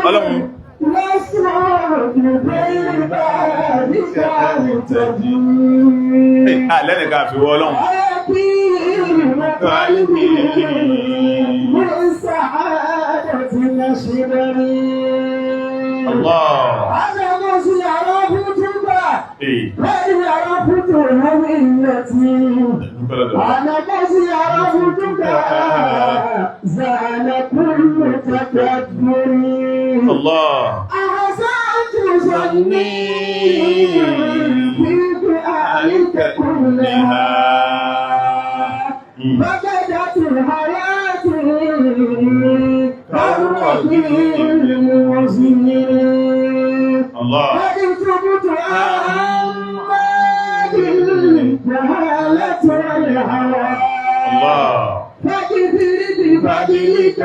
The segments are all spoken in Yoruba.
Ọlọ́run. Lẹ́nìkan àfiwọ́ Ọlọ́run. Allah. أنا عرفتك زال كل تكبر. Allah. أحسنت ظني في فعلك كلها، فبدت الحياة كالرحيل المزين. Allah. قد تبت عما بالجهالة والهوى. Allah. فاغفر بفضلك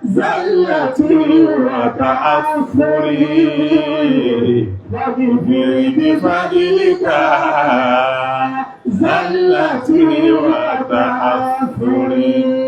زلتي وتعثري، فاغفر بفضلك زلتي وتعثري.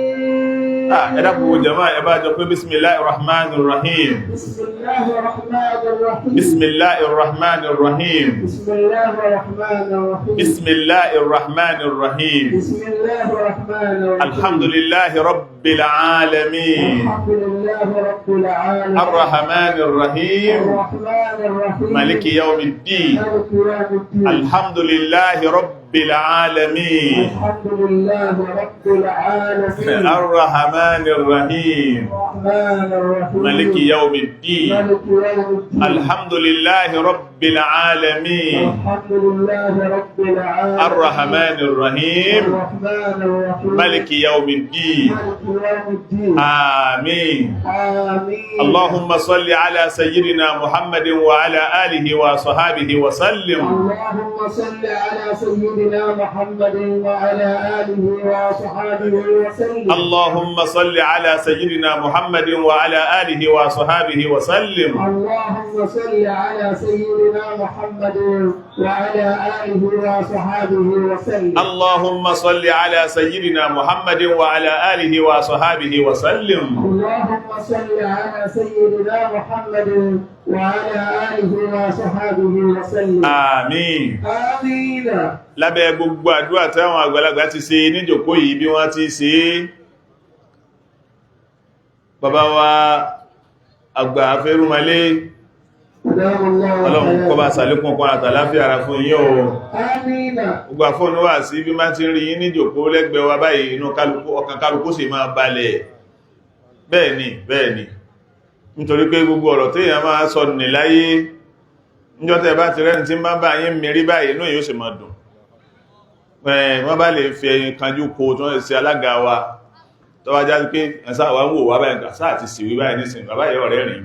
Ẹ dákun wo jàmáà, ẹ bá jọ pé Bismillahir Rahmanir Rahim. بسم الله الرحمن الرحيم. Bismillahir Rahmanir Rahim. بسم الله الرحمن الرحيم. Bismillahir Rahmanir Rahim. بسم الله الرحمن الرحيم. Alhamdulillahi Rabbil Alamin. الحمد لله رب العالمين. Ar-Rahmanir Rahim. الرحمن الرحيم. Maliki Yawmiddin. مالك يوم الدين. Alhamdulillahi Rabbil Alamin. الحمد لله رب العالمين. Ar-Rahmanir Rahim. الرحمن الرحيم. Maliki Yawmiddin. مالك يوم الدين. Alhamdulillahi Rabbil Alamin. الحمد لله رب العالمين. Ar-Rahmanir Rahim. الرحمن الرحيم. Maliki Yawmiddin. مالك يوم الدين. Àmín. آمين. اللهم صل على سيدنا محمد وعلى آله وصحابه وسلم. اللهم صل على سيدنا محمد وعلى آله وصحابه وسلم. اللهم صل على سيدنا محمد وعلى آله وصحابه وسلم. اللهم صل على سيدنا محمد وعلى آله وصحابه وسلم. اللهم صل على سيدنا محمد وعلى آله وصحابه وسلم. اللهم صل على سيدنا محمد وعلى آله وصحابه وسلم. Àmín. آمين. Lábẹ́ gbogbo àdúrà táwọn àgbàlagbà ti ṣe níjòkó yìí, bí wọ́n ti ṣe é, bàbá wa àgbà afẹ́rúnmalé, Ọlọ́run kó bá ṣàlékún ọkọ̀ àtàláfíà ara fún yín o. آمين. Gbogbo àfọ́nú wà sí bí má ti ń rí yín níjòkó lẹ́gbẹ̀ẹ́ wa báyìí, inú kálukú, ọkàn kálukú sì máa balẹ̀. Bẹ́ẹ̀ ni, bẹ́ẹ̀ ni, nítorí pé gbogbo ọ̀rọ̀ téèyàn máa sọ nì láyé, níjọ́ tẹ́ bá ti rẹ́ni tí máa bá yín mérí báyìí, inú yóò sì máa dùn. Wọ́n bá lè fi ẹyin kanjú ko tí wọ́n ṣe alága wa, tó wá já pé ẹ̀sá wa ń wò wá báyìí, sáà ti sìwí báyìí nísìnyí, bàbá yìí ọ̀rẹ́ rìn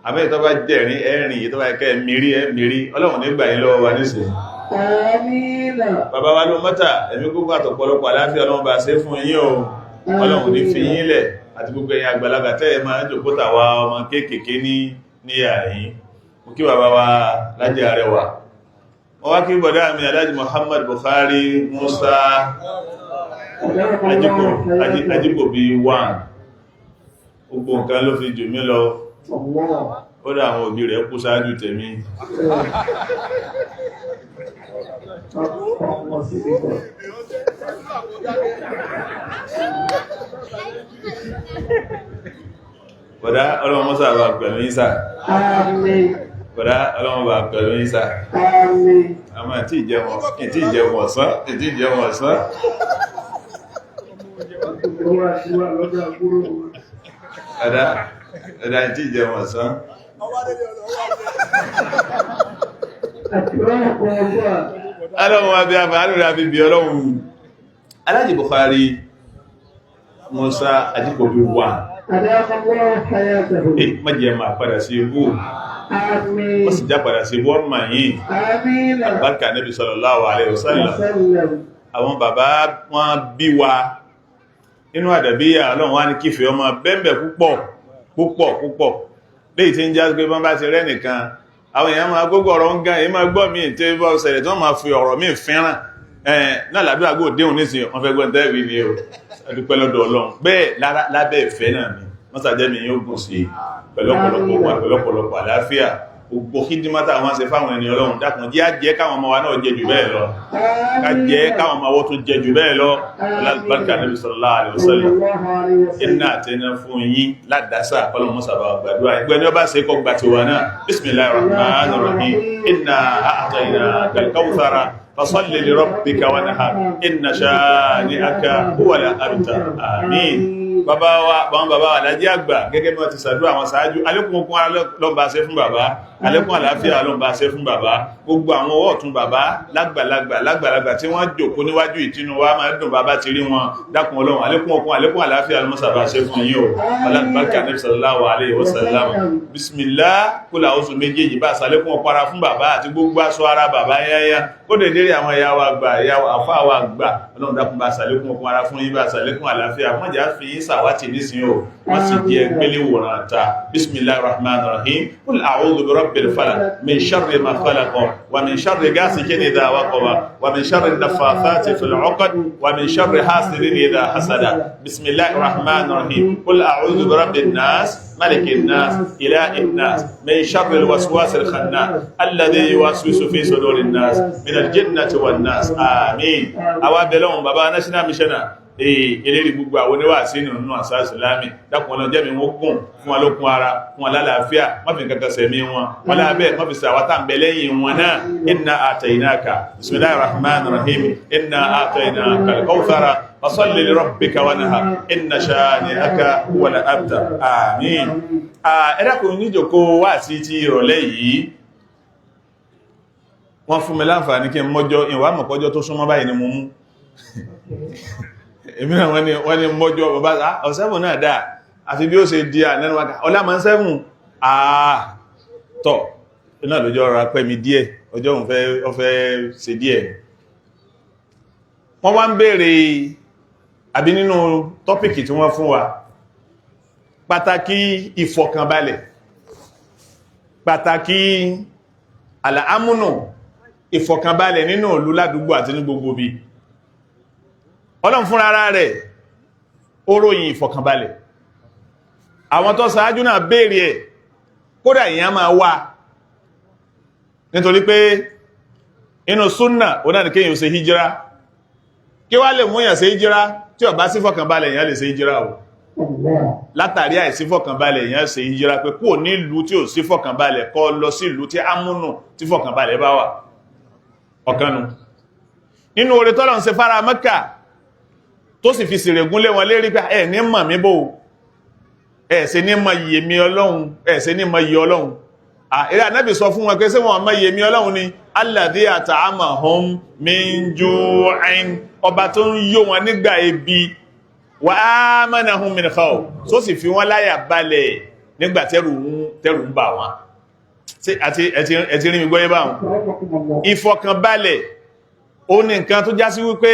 àbẹ́ tó bá jẹ̀rín ẹ̀rìn yìí, tó bá kẹ́ mírí ẹ̀ mírí. Ọlọ́run nígbà yín lọ́wọ́ wa nísìnyí. آمين. Bàbá wa ló mọ́ta, ẹ̀mí gbogbo àtọ̀pọ̀lọpọ̀ àláfíà Ọlọ́run bá ṣe fún yín o. Ọlọ́run ní fi yín lẹ̀, àti gbogbo ẹ̀yin àgbàlagbà tẹ́ ẹ máa ń jòkó tàwa ọmọ kéékèèké ní àyín. Mo kí bàbá wa Lájì Arẹwà, mo wá kí bọ̀dá mi Alhaji Muhammad Buhari Musa Ajíkòbí 1. Gbogbo nǹkan ló fi jù mí lọ. Allah. Ó dá àwọn òbí rẹ̀ kú ṣáájú tèmi. Bọ̀dá, Ọlọ́run mọ́sà bá pẹ̀lú yín sà. Àmín. Bọ̀dá, Ọlọ́run bá pẹ̀lú yín sà. Àmín. Àmọ́ ìtí ìjẹun ọ̀sán, ìtí ìjẹun ọ̀sán. Bọ̀dá, bọ̀dá, ìtí ìjẹun ọ̀sán. Ọlọ́run wa bí a bá lórí àbíbí Ọlọ́run. Alhaji Buhari Musa Ajíkòbí wà. Má jẹ́ máa padà sí ibú. Àmín. Ó sì já padà sí ibú ọmọ yìí. Àmín. Àbáríkà Nabi sallallahu alaihi wasallam. Àwọn bàbá wọn bí wa nínú àdàbíyà, Ọlọ́run wá ní kífẹ́ ọmọ bẹ́ẹ̀bẹ̀ púpọ̀ púpọ̀ púpọ̀. Léyìí tí ń já pé bọ́n bá ti rẹ́ nìkan, àwọn èèyàn máa gbogbo ọ̀rọ̀ ń gan, èyí máa gbọ́ míì tí bọ́ ṣẹlẹ̀ tí wọ́n máa fi ọ̀rọ̀ míì fínràn. Ẹ̀ náà làdúrà gbò déhùn nísìn, wọ́n fẹ́ gbọ́n tẹ́rì ni o. Adúpẹ́ lọ́dọ̀ Ọlọ́run. Bẹ́ẹ̀ lára lábẹ́ ìfẹ́ náà ni mọ́sàjẹ́ mi yóò gùn sí pẹ̀lú ọ̀pọ̀lọpọ̀ wà pẹ̀lú ọ̀pọ̀lọpọ̀ àlàáfíà. Gbogbo kídímátà wọn ṣe fáwọn ènìyàn Ọlọ́run, dákun jẹ́ àjẹ́ káwọn ọmọ wa náà jẹ jù bẹ́ẹ̀ lọ, ká jẹ́ káwọn ọmọ wa tún jẹ jù bẹ́ẹ̀ lọ. Albarka Nabi sallallahu alaihi wasallam. Iná àtẹná fún yín ládásà ọlọ́mọ́sàbà gbàdúrà ẹgbẹ́ ní ọba ṣe kọ́ gbà tiwa náà. Bismillahir rahmanir rahim. Inna a'tainaka al-kawthara fasalli li rabbika wanhar inna shani'aka huwal abtar. Àmín. Bàbá wa, bàwọn bàbá wa lájí àgbà, gẹ́gẹ́ bí wọ́n ti ṣàdúrà àwọn ṣáájú, alékún okun ara lọ́nba ṣe fún bàbá, alékún àlàáfíà lọ́nba ṣe fún bàbá. Gbogbo àwọn ọwọ́ ọ̀tún bàbá lágbàlagbà lágbàlagbà tí wọ́n jòkó níwájú ìtinú wa máa dùn bàbá ti rí wọn. Dákun Ọlọ́run, alékún okun, alékún àlàáfíà lọ́mọ́sàbà ṣe fún yín o. Alábàkà Nabi sallallahu alaihi wasallam. Bismillah kó làwọn oṣù méjèèjì bá ṣàlékún ọ̀pọ̀ ara fún bàbá àti gbogbo aṣọ ara bàbá yáyá kó dè dérí àwọn ìyá wa gbà, ìyá wa àfáà wa gbà. Ọlọ́run dákun bá ṣàlékún okun ara fún yín, bá ṣàlékún àlàáfíà. Wọ́n jà fi yín sàwátì nísìnyí o, wọ́n sì jẹ́ gbélé wòran ta. Bismillahir rahmanir rahim. Qul a'udhu bi rabbil falaq min sharri ma khalaq wa min sharri ghasiqin idha waqaba wa min sharri naffathati fil 'uqad wa min sharri hasidin idha hasada. Bismillahir rahmanir rahim. Qul a'udhu bi rabbin nas, malikin nas, ilahin nas, min sharri alwaswasil khannas alladhi yuwaswisu fi sudurin nas min aljinnati wan nas. Àmín. Àwa bẹ̀lọ́hùn bàbá national missioner, ee eléri gbogbo àwọn oníwàásí nínú àṣà ìsìlámì. Dákun Ọlọ́run, jẹ́mi wọn gùn fún wọn lókun ara, fún wọn lálàáfíà, má fi nǹkan kan sẹ̀mí wọn wọn lábẹ́, má fi sàwátà ń bẹ lẹ́yìn wọn náà. Inna a'tainaka, bismillahir rahmanir rahim. Inna a'tainaka al-kawthara fasalli li rabbika wanhar inna shani'aka huwal abtar. Àmín. Ẹ dákun, níjòkó wáàsí ti ìrọ̀lẹ́ yìí, wọ́n fún mi láǹfààní kí n mọ́jọ́ ìwà mọ̀kọ́jọ́ tó súnmọ́ báyìí ni mo mú. Èmi náà wọ́n ní mọ́jọ́ bàbá ọ̀sẹ́fùn náà dáa, àfi bí ó ṣe di ànẹ́nuwákà ọlá máa ń sẹ́fùn àà tọ̀ náà lójọ́ ọ̀rọ̀ pẹ́ mi díẹ̀, ọjọ́ òun fẹ́ ṣe díẹ̀. Wọ́n wá ń béèrè àbí nínú topic tí wọ́n fún wa, pàtàkì ìfọ̀kànbalẹ̀, pàtàkì àlàámúnù, ìfọ̀kànbalẹ̀ nínú ìlú, ládùúgbò àti ní gbogbo bí. Ọlọ́run fúnra ara rẹ̀ ó ròyìn ìfọ̀kànbalẹ̀. Àwọn tó ṣáájú náà béèrè ẹ̀, kódà èèyàn máa wá, nítorí pé inú súnnà ó náà ní kéèyàn ṣe hijira. Kí wá lè mú èèyàn ṣe hijira? Tí ó bá sí fọ̀kànbalẹ̀, èèyàn lè ṣe hijira o. Látàrí àìsí fọ̀kànbalẹ̀, èèyàn ṣe hijira pé kúrò nílùú tí ò sí fọ̀kànbalẹ̀, kó lọ sí ìlú tí ámúnù tí fọ̀kànbalẹ̀ bá wà. Ọ̀kanu nínú oore tọ́lọ̀ ń ṣe fára Mẹ́kà tó sì fi sèrègún lé wọn lérí pé ẹ̀ ní mọ̀ mí bò, ẹ̀ ṣe ní mọ̀ iye mi Ọlọ́run, ẹ̀ ṣe ní mọ̀ iye Ọlọ́run. Eré Ànábì sọ fún wọn pé ṣé wọn mọ̀ iye mi Ọlọ́run ni? Alladhi at'amahum min ju'in, ọba tó ń yó wọn nígbà ebi, wa amanahum min khawf, tó sì fi wọn láyà balẹ̀ nígbà tẹ́rù ń bà wọ́n. Àti ẹ ti rí mi gbọ́yé báwọn? Ìfọ̀kànbalẹ̀ ó ní nǹkan tó já sí wípé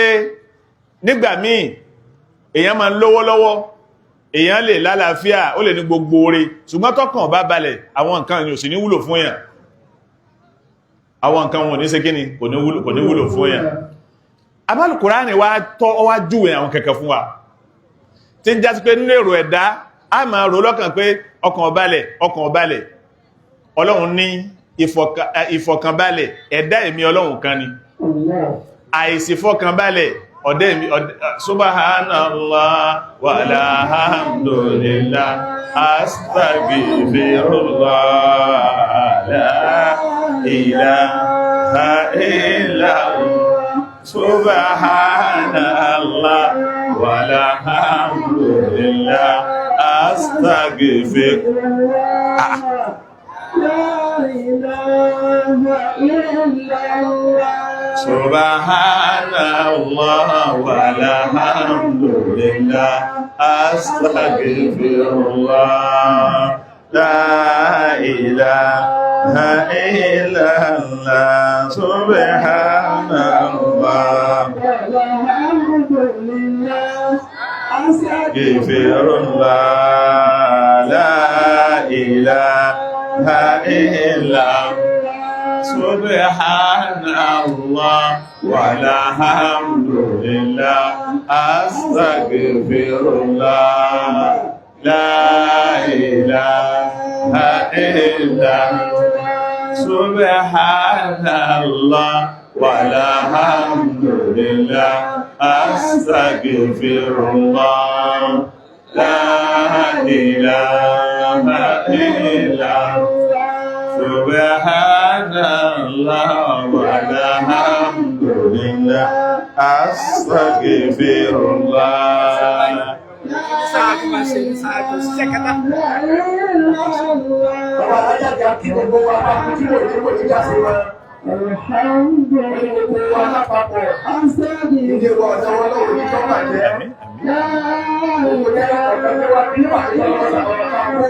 nígbà míì èèyàn máa ń lówó lọ́wọ́, èèyàn lè lálàáfíà, ó lè ní gbogbo oore, ṣùgbọ́n tọ́kàn bá balẹ̀, àwọn nǹkan yóò sì ní wúlò fún èèyàn. Àwọn nǹkan wọn ò ní ṣe kíni, kò ní wúlò fún èèyàn. Abálùkùránì wá tọ́ ọ wá júwe àwọn kẹ̀kẹ́ fún wa tí ń já sí pé nínú èrò ẹ̀dá, a máa rò lọ́kàn pé ọkàn ò balẹ̀, ọkàn ò balẹ̀. Ọlọ́run ní ìfọ̀kànbalẹ̀ ẹ̀dá èmi Ọlọ́run kan ni, àìsífọ̀kànbalẹ̀ ọ̀dẹ́ mi. Subhanallah walhamdulillah, astaghfirullah, la ilaha illallah. Subhanallah walhamdulillah, astaghfir La ilaha illallah. Subhanallah walhamdulillah, astaghfirullah, la ilaha illallah. Subhanallah Walhamdulillah. astaghfirullah, la ilaha illallah. Subhanallah walhamdulillah astaghfirullah la ilaha illallah Subhanallah walhamdulillah astaghfirullah la ilaha illallah Subhanallah walhamdulillah astaghfirullah. Bàbá alájà kí gbogbo wa bá kú tí kò ní kò ní jáse wa. Gbogbo wa lápapọ̀. Ilé wa ọ̀dọ́ wọn lọ́wọ́ ní tọ́pà jẹ́. Gbogbo jẹ́ ọ̀pẹ́ tó wá bí wà ní ọ̀sán ọ̀pá kó.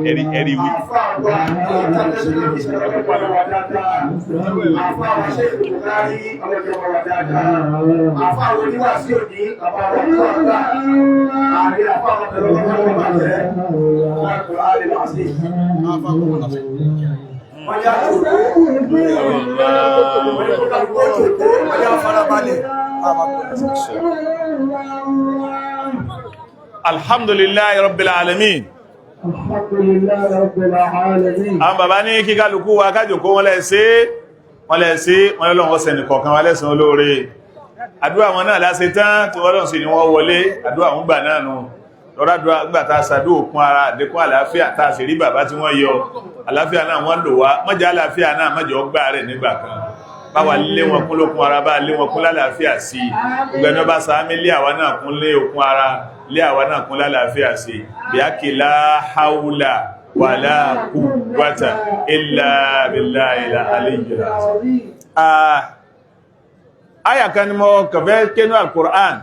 Ẹ̀rí ẹ̀rí wí. Alhamdulillahi Rabbil Alamin. Alhamdulillahi Rabbil Alamin. Àwọn bàbá ní kí kálukú wa kájòkó wọ́n lẹ́ sí wọ́n lẹ́ sí wọ́n lọ́wọ́ ọ̀sẹ̀ nìkọ̀ọ̀kan wa lẹ́san olóore. Àdúrà wọn náà láṣe tán tí wọ́n lọ́n sí ni wọ́n wọlé, àdúrà wọn gbà náà nù. Lọ́rọ̀ àdúrà gbà tá a ṣàdó òkun ara àdékún àlàáfíà tá a sì rí bàbá tí wọ́n yọ. Àlàáfíà náà wọ́n lò wá, mọ́jà àlàáfíà náà mọ́jọ gbà rẹ̀ nígbà kan. Báwa lé wọn kún lókun ara, bá lé wọn kún lálàáfíà sí i. Gbogbo ẹni ọba sàámi lé àwa náà kún lé okun ara, lé àwa náà kún lálàáfíà sí i. Bí a kì lá haúlà wà lá quwwata illa billahi al-aliyyil azim. Àyà kan ni mo kàn fẹ́ kénú al-Qur'an.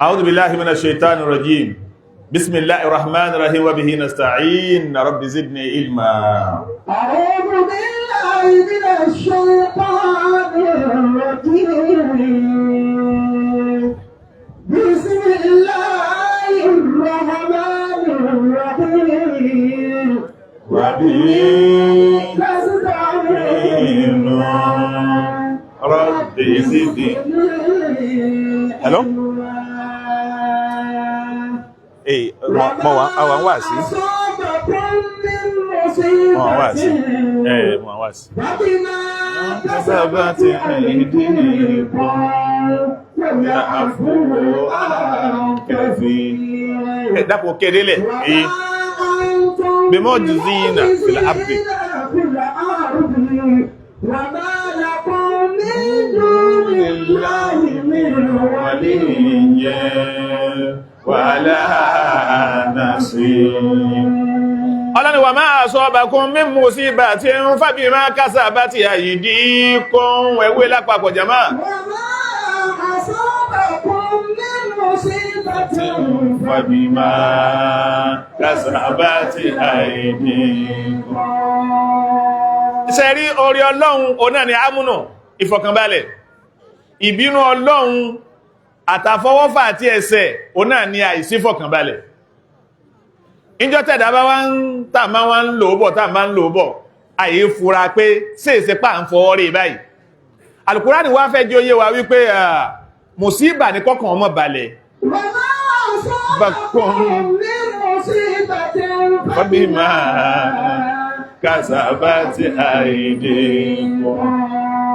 A'udhu billahi minash shaitanir rajim. Bismillahir rahmanir rahim wa bihi nasta'in. Rabbi zidni ilma. أعوذ بالله من الشيطان الرجيم. بسم الله الرحمن الرحيم. Wa bihi نستعين. Rabbi zidni. Hello? Eh, mo wà, àwa ń wá sí. Mo wà sí. Eh, mo wà sí. وبما كسبت أيديكم ويعفو عن كثير. Ẹ dákun kéde lẹ̀. Eh. بمعجزين في الأرض. وما لكم من دون الله من من ولي ولا نصير. Ọlọ́ni wà máa sọ ọba kún mímú sí ibà tí ń fàbí máa kásà bá ti àyìdí kún ẹwé lápapọ̀ jama. وما أصابكم من مصيبة Fàbí máa kásà bá ti àyìdí kún. Ṣe rí orí Ọlọ́run, òun náà ni ámúnà ìfọ̀kànbalẹ̀. Ìbínú Ọlọ́run àtàfọwọ́fà àti ẹ̀ṣẹ̀, òun náà ni àìsí fọ̀kànbalẹ̀. Ìjọ tẹ̀dá bá wá ń tà máa wá ń lò bọ̀, tà máa ń lò bọ̀, àyè fura pé ṣèṣe pà ń fọwọ́ rí báyìí. Àlùkùránì wá fẹ́ jẹ́ ó yé wa wípé mùsíbà ní kọ́kàn ọmọ balẹ̀. وما أصابكم من مصيبة فبما كسبت أيديكم.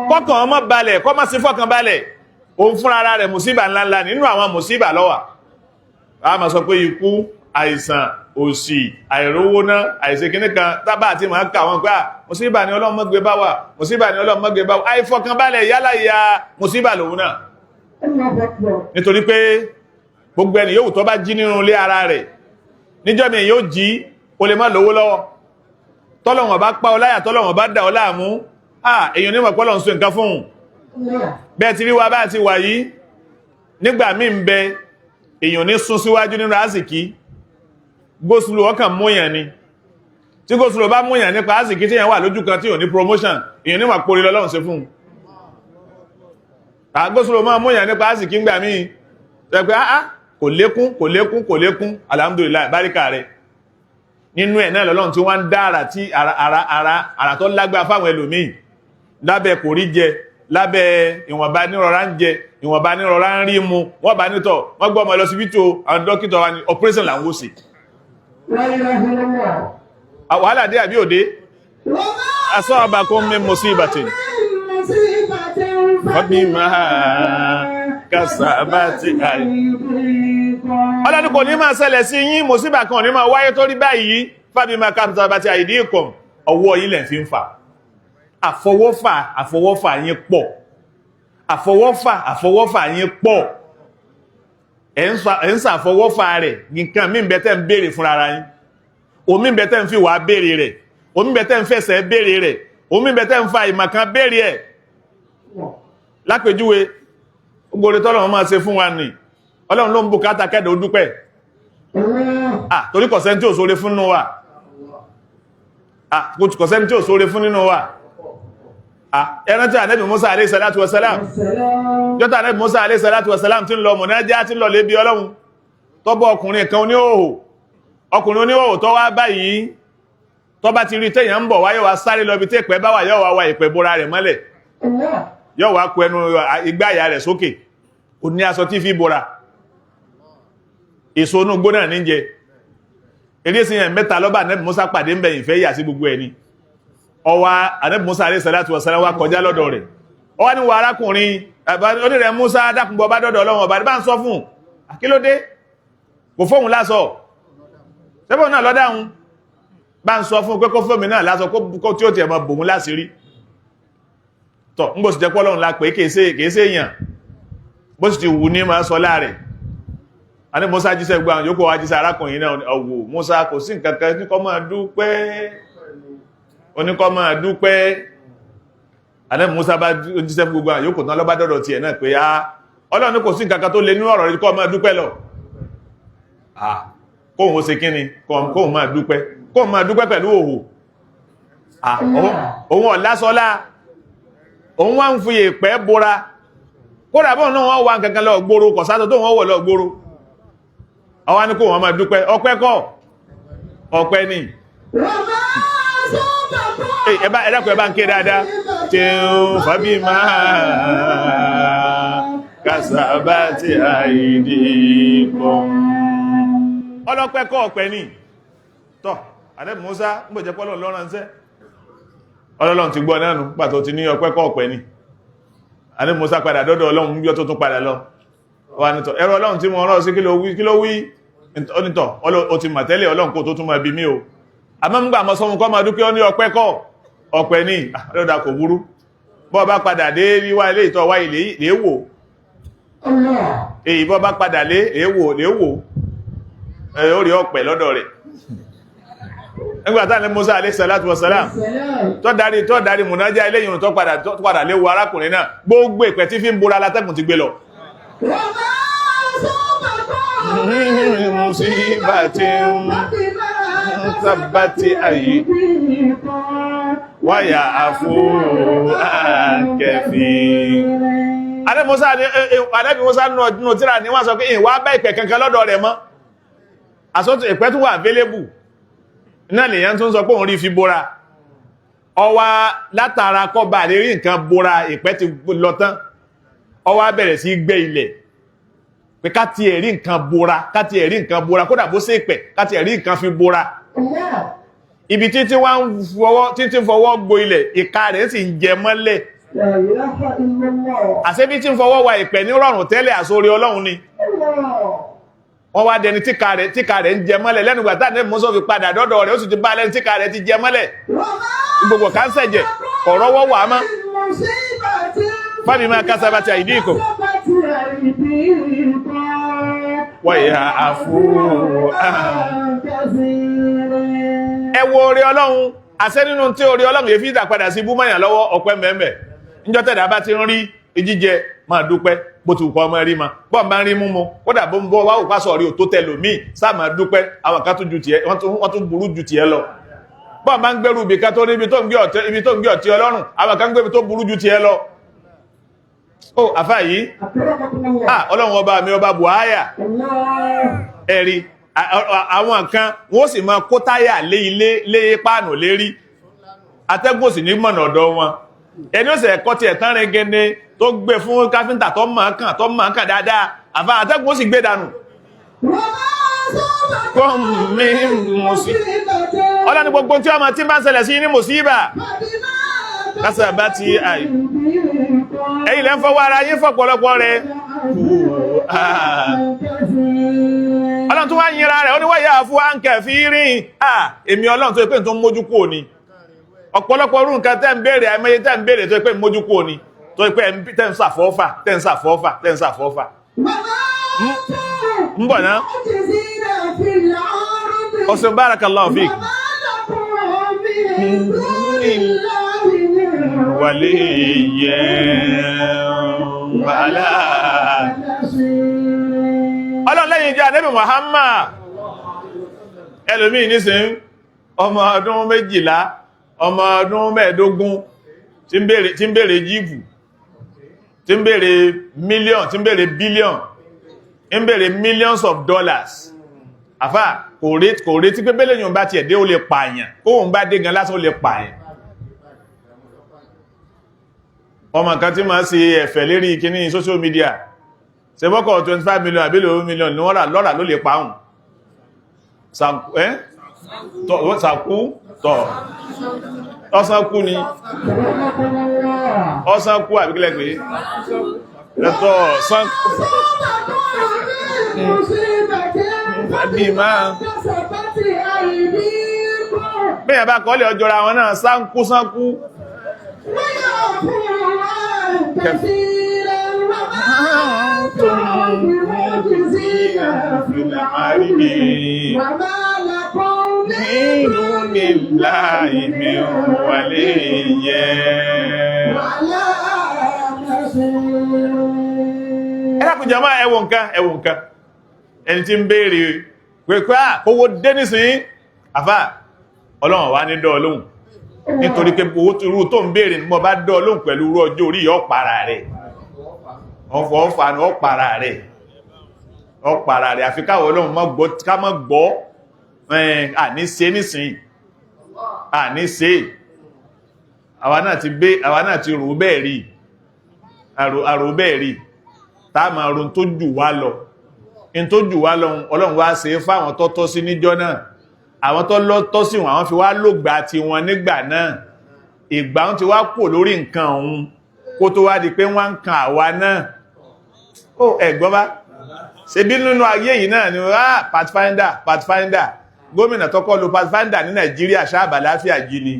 Kọ́kàn ọmọ balẹ̀, kọ́ má sí fọ́kàn balẹ̀, òun fúnra ara rẹ̀ mùsíbà ńláńlá nínú àwọn mùsíbà ló wà. A máa sọ pé ikú, àìsàn, òṣì, àìrówóná, àìṣe kíní kan, tábà àti máa kà wọ́n pé à, mùsíbà ni Ọlọ́run má gbé bá wa, mùsíbà ni Ọlọ́run má gbé bá wa. Àìfọkànbalẹ̀ yálà ya mùsíbà lòun náà. الله أكبر. Nítorí pé gbogbo ẹni yóò tó bá jí nínú ilé ara rẹ̀, níjọ́ mi yóò jí, o lè má lówó lọ́wọ́. Tọ́lọ̀wọ̀n bá pa ọ láyà, tọ́lọ̀wọ̀n bá dà ọ láàmú, èèyàn ní mọ̀ pé Ọlọ́run sọ nǹkan fún un. الله. Bẹ́ẹ̀ ti rí wa bá ti wà yìí, nígbà míì ń bẹ, èèyàn ní sún síwájú nínú àsìkí, gósùlù ọkàn múyàn ni. Tí gósùlù bá múyàn nípa àsìkí tí èèyàn wà lójú kan tí ò ní promotion, èèyàn ní mọ̀ pé orí lọ́lọ́run ṣe fún un. Gósùlù máa múyàn nípa àsìkí ńgbà míì, ṣe pé áá kò lékún, kò lékún, kò lékún, alhamdulillah, báríkà rẹ̀. Nínú ẹ̀ náà lọ́lọ́run tí wọ́n ń dá àrà tí ara ara ara àrà tó lágbára fáwọn ẹlòmíì lábẹ́ kò rí jẹ, lábẹ́ ìwọ̀nba nírọ̀rá ń jẹ, ìwọ̀nba nírọ̀rá ń rí mu, wọ́n bá nítọ̀ wọ́n gbọ́ ọmọ lọ síbítù, àwọn dókítà wa ní operation là ń wò sí. لا إله إلا الله. Wàhálà dé àbí òde? وما Asabakum min musibatin من مصيبة فبما كسبت أيديكم. Ọlọ́ni kò ní máa ṣẹlẹ̀ sí yín, mùsíbà kan ò ní máa wáyé tó rí báyìí, fabima kasabat aydikum, ọwọ́ yín lẹ̀ fi ń fà. Àfọwọ́fà àfọwọ́fà yín pọ̀, àfọwọ́fà àfọwọ́fà yín pọ̀. Ẹ̀ ń ṣàfọwọ́fà rẹ̀, nǹkan mí bẹ tẹ́ ń béèrè fúnra ara yín, omi bẹ tẹ́ ń fi wà béèrè rẹ̀, omi bẹ tẹ́ ń fẹsẹ̀ béèrè rẹ̀, omi bẹ tẹ́ ń fa ìmọ̀kan béèrè ẹ̀. Lápèjúwe, gbogbo oore tọ́lọ́run máa ṣe fún wa nì, Ọlọ́run ló ń bùkátà kẹ́dọ̀ ó dúpẹ́. الله. Torí kọ̀sẹ́ni tí ò sóre fún nínú wa. Kọ̀sẹ́ni tí ò sóre fún nínú wa. Ẹran tí Ànábì Musa alayhi salatu wasalam, السلام. jọ́ta Ànábì Musa alayhi salatu wasalam tí ń lọ mọ̀nájá, tí ń lọ lébi Ọlọ́run, tó bọ́ ọkùnrin kan oníhòhò, ọkùnrin oníhòhò tó wá báyìí, tó bá ti rí téèyàn ń bọ̀ wá, yóò wá sáré lọ ibi tí ìpẹ́ bá wà, yóò wá wa ìpẹ́ bora rẹ̀ mọ́lẹ̀, الله. yóò wá kó ẹnu igbá àyà rẹ̀ sókè, kò ní aṣọ tí fi bora, èso inú gbóná ní jẹ. Eré sí yẹn mẹ́ta lọ́ba Ànábì Musa pàdé ń bẹ̀yìn fẹ́ yà sí gbogbo ẹni. Ọwá Ànábì Musa alayhi salatu wasalam wá kọjá lọ́dọ̀ rẹ̀, ọwá ní wọ arákùnrin onírẹ̀ Musa, dákùnbọ̀ bá dọ́dọ̀ Ọlọ́run ọba bá ń sọ fún àkílódé kò fóun lásọ, sẹ́fọ̀n náà lọ́dáhun bá ń sọ fún pé kó fómi náà lásọ, kó tí ó tiẹ̀ mọ bòun láṣìírí. Tọ̀ ń bó sì jẹ́ pọ́lọ́run la pé kèése èèyàn, bó sì ti wù ní máa sọ láàrẹ̀. A ní Musa jíṣẹ́ gbogbo àwọn yòókù wá jíṣẹ́ arákùnrin náà, ọ̀wọ̀ Musa kò sí nǹkan kan, oníkọ́ máa dúpẹ́, oníkọ́ máa dúpẹ́. A ní Musa bá jíṣẹ́ fún gbogbo àwọn yòókù tán, lọ́bá dọ́dọ̀ tiẹ̀ náà pé á Ọlọ́run ní kò sí nǹkan kan tó lé nínú ọ̀rọ̀ rẹ̀, kọ́ máa dúpẹ́ lọ. Kóhun ó ṣe kíni, kóhun máa dúpẹ́, kóhun máa dúpẹ́ pẹ̀lú òhò. Òun ọ̀lásọ́lá, òun wá ń fi èpẹ́ bora, kódà bọ́ọ̀ náà wọ́n wá nǹkan lọ gbóró, kọ̀sátọ̀ tó wọ́n wọ̀ lọ gbóró. Ọwá ní kó wọ́n máa dúpẹ́, ọpẹ́ kọ́, ọpẹ́ ni. وما أصابكم Ẹ dákun, ẹ bá ń ké dáadáa. Tí ń fàbí máa kasabati aydikum. Ọlọ́pẹ́ kọ́, ọpẹ́ ni. Tọ́ Ànábì Mùsá ń bò jẹ́ pọ́lọ̀ lọ́ránṣẹ́, Ọlọ́run ti gbọ́ náà nù pàtó ti ní ọpẹ́ kọ́, ọpẹ́ ni. Ànábì Mùsá padà dọ́dọ̀ Ọlọ́run bí ó tó tún padà lọ wà nítọ̀ ẹ̀rọ Ọlọ́run tí mo rán sí, kí ló wí, kí ló wí onítọ̀ ó ti mà tẹ́lẹ̀ Ọlọ́run kó tó tún máa bí mí o, àmọ́ ń gbà mọ́ sọ́mù kọ́ máa dúpẹ́, ó ní ọpẹ́ kọ́, ọpẹ́ ní ọlọ́dà kò burú, bọ́ bá padà dé wíwá ilé ìtọ́ wá ilé wò. Allah. Èyí bọ́ bá padà lé èwò léwò ẹ̀ ó rí ọ̀pẹ̀ lọ́dọ̀ rẹ̀. Nígbàtá ní Musa alayhi salatu wa salam Salam. tó darí mùnájá eléyìn tó padà léwu arákùnrin náà, gbogbo ìpẹ̀ tí fi ń bora látẹ́kùn ti gbé lọ. وما أصابكم من مصيبة فبما كسبت أيديكم ويعفو عن كثير. Ànábì Musa ní Ànábì Musa nù tíra ní wọ́n sọ pé ìwà bá ìpẹ̀ kankan lọ́dọ̀ rẹ̀ mọ́. Àsọ́tù ìpẹ́ tún wà available náà lèyàn tún sọ pé òun rí fi bóra. Ọwá látara kọba lè rí nǹkan bóra, ìpẹ́ ti lọ tán, ọwá bẹ̀rẹ̀ sí gbẹ́ ilẹ̀ pé ká ti ẹ̀rí nǹkan bóra, ká ti ẹ̀rí nǹkan bóra, kódà bó sí ìpẹ́, ká ti ẹ̀rí nǹkan fi bóra. Allah. Ibi títí wá ń fọwọ́, títí fọwọ́ gbo ilẹ̀, ìka rẹ̀ sì ń jẹ mọ́lẹ̀. La ilaha illallah. Àṣẹ́bí tí ń fọwọ́ wa ìpẹ́ ní rọrùn tẹ́lẹ̀, àsórí Ọlọ́run ni. Allah. Wọ́n wá dẹni tíka rẹ̀ ń jẹ mọ́lẹ̀ lẹ́nu gbà táà ní Mùsá fi padà dọ́dọ̀ rẹ̀, ó sì ti bá lẹ́nu tíka rẹ̀ ti jẹ mọ́lẹ̀. وما Gbogbo káńsẹ̀ jẹ ọ̀rọ̀wọ́ wà á mọ́. مصيبة فبما كسبت أيديكم. كسبت أيديكم ويعفو عن كثير. Ẹ wo orí Ọlọ́run, àṣẹ nínú tí orí Ọlọ́run yìí fi dà padà sí búmọ̀yàn lọ́wọ́ ọ̀pẹ́ mẹ́mẹ́. Níjọ́ tẹ̀dá bá ti ń rí jíjẹ, máa dúpẹ́. Bó ti wù kọ́ ọmọ rí ma bọ́ọ̀ máa ń rí múmu, kódà bó ń bọ́ wá òpá sọ̀rí ò tó tẹ lòmíì, sáà máa dúpẹ́. Àwọn kan tún ju tiẹ̀, wọ́n tún burú ju tiẹ̀ lọ. Bọ́ọ̀ máa ń gbẹ́rù ibì kan tó ní ibi tó ń gbé ọ̀tí, ibi tó ń gbé ọ̀tí Ọlọ́run, àwọn kan ń gbé ibi tó burú ju tiẹ̀ lọ. Ó àfáà yìí. أكرمكم الله. Ah, Ọlọ́run ọba mi, ọba buhaya. الله. Ẹ̀rí àwọn kan wọ́n sì máa kó táyà lé ilé lé páànù lérí, atẹ́gùn sì ní mọ̀nà ọ̀dọ̀ wọn. Ẹni ó sì ẹ̀kọ́ tiẹ̀ tán rẹ̀ gẹ́gẹ́ tó gbé fún káfíńtà tó máa kàn, tó máa kàn dáadáa, àfa atẹ́gùn ó sì gbé dànù. وما أصابكم Kọ́ mi mùsí مصيبة Ọlọ́ni gbogbo tí ọmọ tí bá ń ṣẹlẹ̀ sí ní mùsíbà, فبما كسبت أيديكم. Ẹ̀yin lẹ́ ń fọwọ́ ara yín fọ̀pọ̀lọpọ̀ rẹ̀. عن كثير. Ọlọ́run tó wá yinra rẹ̀, ó ní wáyà fún àǹkẹ́ fi rìn à èmi Ọlọ́run tó yẹ pé tó ń mójú kúrò ni ọ̀pọ̀lọpọ̀ orú nǹkan tẹ́ ń béèrè, àìmọye tẹ́ ń béèrè tó yẹ pé ń mójú kúrò ni, tó yẹ pé tẹ́ ń sàfọ́fà, tẹ́ ń sàfọ́fà, tẹ́ ń sàfọ́fà. وما أنتم Ń bọ̀ ná. بمعجزين في الأرض. Ọ̀sẹ̀ barakallahu fik. وما لكم من دون الله من Waliyyin wala نصير. Ọlọ́run lẹ́yìn jẹ́ Ànábì Muhammad. Ẹlòmíì nísìn, ọmọ ọdún 12, ọmọ ọdún 15, tí ń béèrè jeep, tí ń béèrè mílíọ̀n, tí ń béèrè bílíọ̀n, ń béèrè millions of dollars. Àfà kò retí pé bẹ́lẹ̀ yóò bá tiẹ̀ dé, ó lè pààyàn. Kóhùn bá dé gan lásán, ó lè pààyàn. Ọmọ kan tí máa ṣe ẹ̀fẹ̀ lérí kíní social media, ṣe bọ́kọ̀ 25 million àbí lówó million ní wọ́n rà lọ́rà ló lè pààrùn. Sàkú tọ̀ ọ̀sán kú ni. أكرمكم الله. Ọ̀sán kú àbíkílẹ̀ pé lẹ́tọ̀ ọ̀sán. بما كسبت أيديكم. Bẹ́ẹ̀ bá kọ́lẹ̀ ọjọ́ra wọn náà, sáńkú sáńkú. ويعفو عن كثير. وما أنتم بمعجزين في الأرض وما لكم من دون الله من ولي ولا نصير. Ẹ dákun jàmáà, ẹ wo nǹkan, ẹ wo nǹkan. Ẹni tí ń béèrè pé à kówó dé nísìnyí, àfà Ọlọ́run wá ní dọ́ lóhùn, nítorí pé owó tó irú tó ń béèrè ní mo bá dọ́ lóhùn pẹ̀lú irú ọjọ́ orí yìí, ọ̀pàrà rẹ̀ ọ̀fọ̀ ọ̀fà ni ọ̀pàrà rẹ̀, ọ̀pàrà rẹ̀. Àfi káwọ̀ Ọlọ́run má gbọ́, ká má gbọ́. Àní ṣe nísìnyí, àní ṣe. Àwa náà ti gbé, àwa náà ti rò bẹ́ẹ̀ rí, àrò bẹ́ẹ̀ rí, tá a máa ron tó jù wá lọ, in tó jù wá lọ. Ọlọ́run wá ṣe fáwọn tó tọ́ sí níjọ́ náà, àwọn tó lọ tọ́ sí wọn, àwọn fi wá lògbà tí wọn nígbà náà. Ìgbà wọn ti wá kò lórí nǹkan ọ̀hún kó tó wá di pé wọ́n ń kan àwa náà. Ó ẹ̀gbọ́n bá ṣe bí nínú ayé yìí náà ni pathfinder, pathfinder. Gómìnà tó kọ́ lo pathfinder ní Nàìjíríà, Ṣáàbà Láfíàjì ni.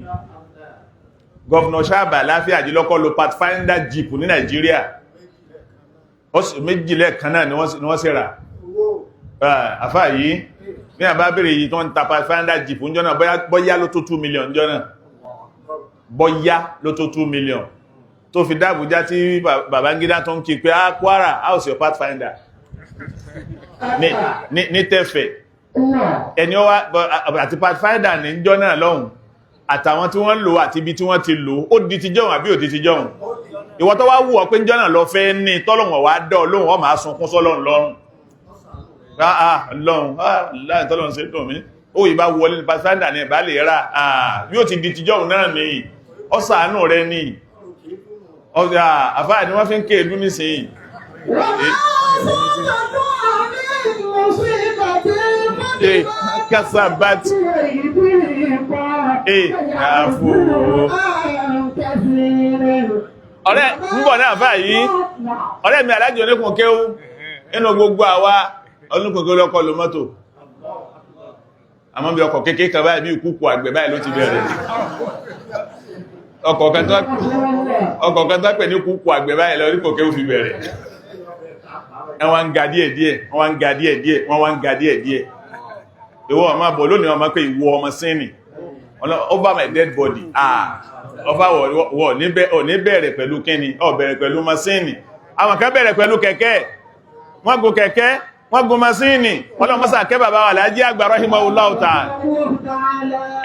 Governor Ṣáàbà Láfíàjì ló kọ́ lo pathfinder jeep ní Nàìjíríà. Ọ̀sẹ̀ méjì lẹ́ẹ̀kan náà ni wọ́n sì rà. Àfáà yìí ní àbá bèèrè yìí tó ń ta Pathfinder Jeep ń jọ́nà, bóyá ló tó 2 million jọ́nà, bóyá ló tó 2 million tó fi dábùjá tí Babangida tó ń kí pé, "Ah, Kwara, how's your Pathfinder?" Ní tẹ́fẹ̀ ẹni ó wá àti Pathfinder ní jọ́nà lọ́hùn, àtàwọn tí wọ́n lò àti ibi tí wọ́n ti lò, ó di ti jọ́hùn àbí ò di ti jọ́hùn? Ìwọ tó wá wù ọ́ pé ń jọ́nà lọ fẹ́ ní tọ́lọ̀wọ̀n wá dọ́ lóhùn, ọ máa sunkún sọ́lọ́run lọ́rùn. Ah, lọ́hùn láì tọ́lọ̀hùn sí dùn mí. Ó yìí bá wọlé ní Pathfinder ní ìbá lè rà bí ó ti di ti jọ́hùn náà ní ọ́sàánù rẹ ní àfáà ni wọ́n fi ń ké èdú nísìnyí. Kásábàtì àfò ọ̀rẹ́ ń bọ̀ náà fà yìí. Ọ̀rẹ́ mi alájọ oníkùn kéwú inú gbogbo àwa oníkùn kéwú lọ́kọ̀ ló mọ́tò, àmọ́ bí ọkọ̀ kékeré kan báyìí, bí ìkúkù àgbẹ̀ báyìí ló ti bẹ̀rẹ̀. Ọkọ̀ kan tó pè ní kúkù àgbẹ̀ báyìí lọ oníkùn kéwú fi bẹ̀rẹ̀. Wọ́n ń ga díẹ̀ díẹ̀, wọ́n ń ga díẹ̀ díẹ̀, wọ́n ń ga díẹ̀ díẹ̀. Ìwọ ọmọ bọ̀ lónìí, ọmọ pé ìwọ ọmọ sínì over my dead body. Ah, ọfà wọ̀ ní bẹ̀rẹ̀ pẹ̀lú kíni? Ó bẹ̀rẹ̀ pẹ̀lú masíìnì. Àwọn kan bẹ̀rẹ̀ pẹ̀lú kẹ̀kẹ́, wọ́n gun kẹ̀kẹ́, wọ́n gun masíìnì. Ọlọ́mọ́sà kẹ́ bàbá wà lájí àgbà rahimahullahu ta'ala.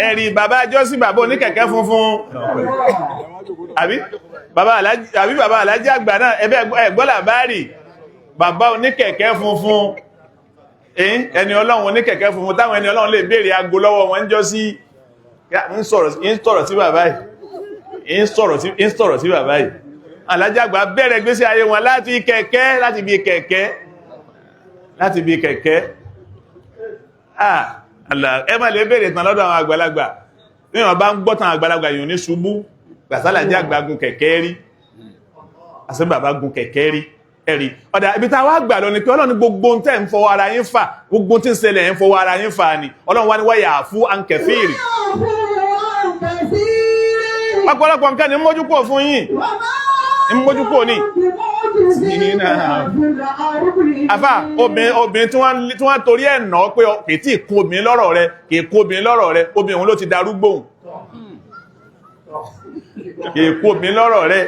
Ẹ̀rì bàbá jọ́sí, bàbá oníkẹ̀kẹ́ funfun, àbí bàbá alájí àgbà náà ẹbẹ́ ẹgbọ́là bárì, bàbá oníkẹ̀kẹ́ funfun, ẹni ọlọ́run oníkẹ̀kẹ́ funfun táwọn ẹni ọlọ́run lè béèrè aago lọ́wọ́ wọn ń jọ sí. Ń sọ̀rọ̀ sí bàbá yìí, ń sọ̀rọ̀ sí bàbá yìí. Alájàgbà bẹ̀rẹ̀ gbésí ayé wọn láti kẹ̀kẹ́, láti bí kẹ̀kẹ́, láti bí kẹ̀kẹ́. Ẹ má lè béèrè tán lọ́dọ̀ àwọn àgbàlagbà. Ní wọ́n bá ń gbọ́tàn àgbàlagbà yìí ní ṣubú gbàsálàjàgbà gun kẹ̀kẹ́ rí, àṣẹ bàbá gun kẹ̀kẹ́ rí. Ẹ̀rí ọ̀dà ibi tá a wá gbà lọ ni pé Ọlọ́run ní gbogbo tẹ́ ń fọwọ́ ara yín fà, gbogbo tí ń ṣẹlẹ̀ ń fọwọ́ ara yín fà ni. Ọlọ́run wá ní wáyà fún ankẹfìrì. Ọ̀pọ̀lọpọ̀ nǹkan ni mójúkò fún yín, ní mójúkò ní àfà obìnrin tí wọ́n torí ẹ̀ nà pé kì í tí kún obìnrin lọ́rọ̀ rẹ, kì í kún obìnrin lọ́rọ̀ rẹ, obìnrin òun ló ti darúgbó, kì í kún obìnrin lọ́rọ̀ rẹ.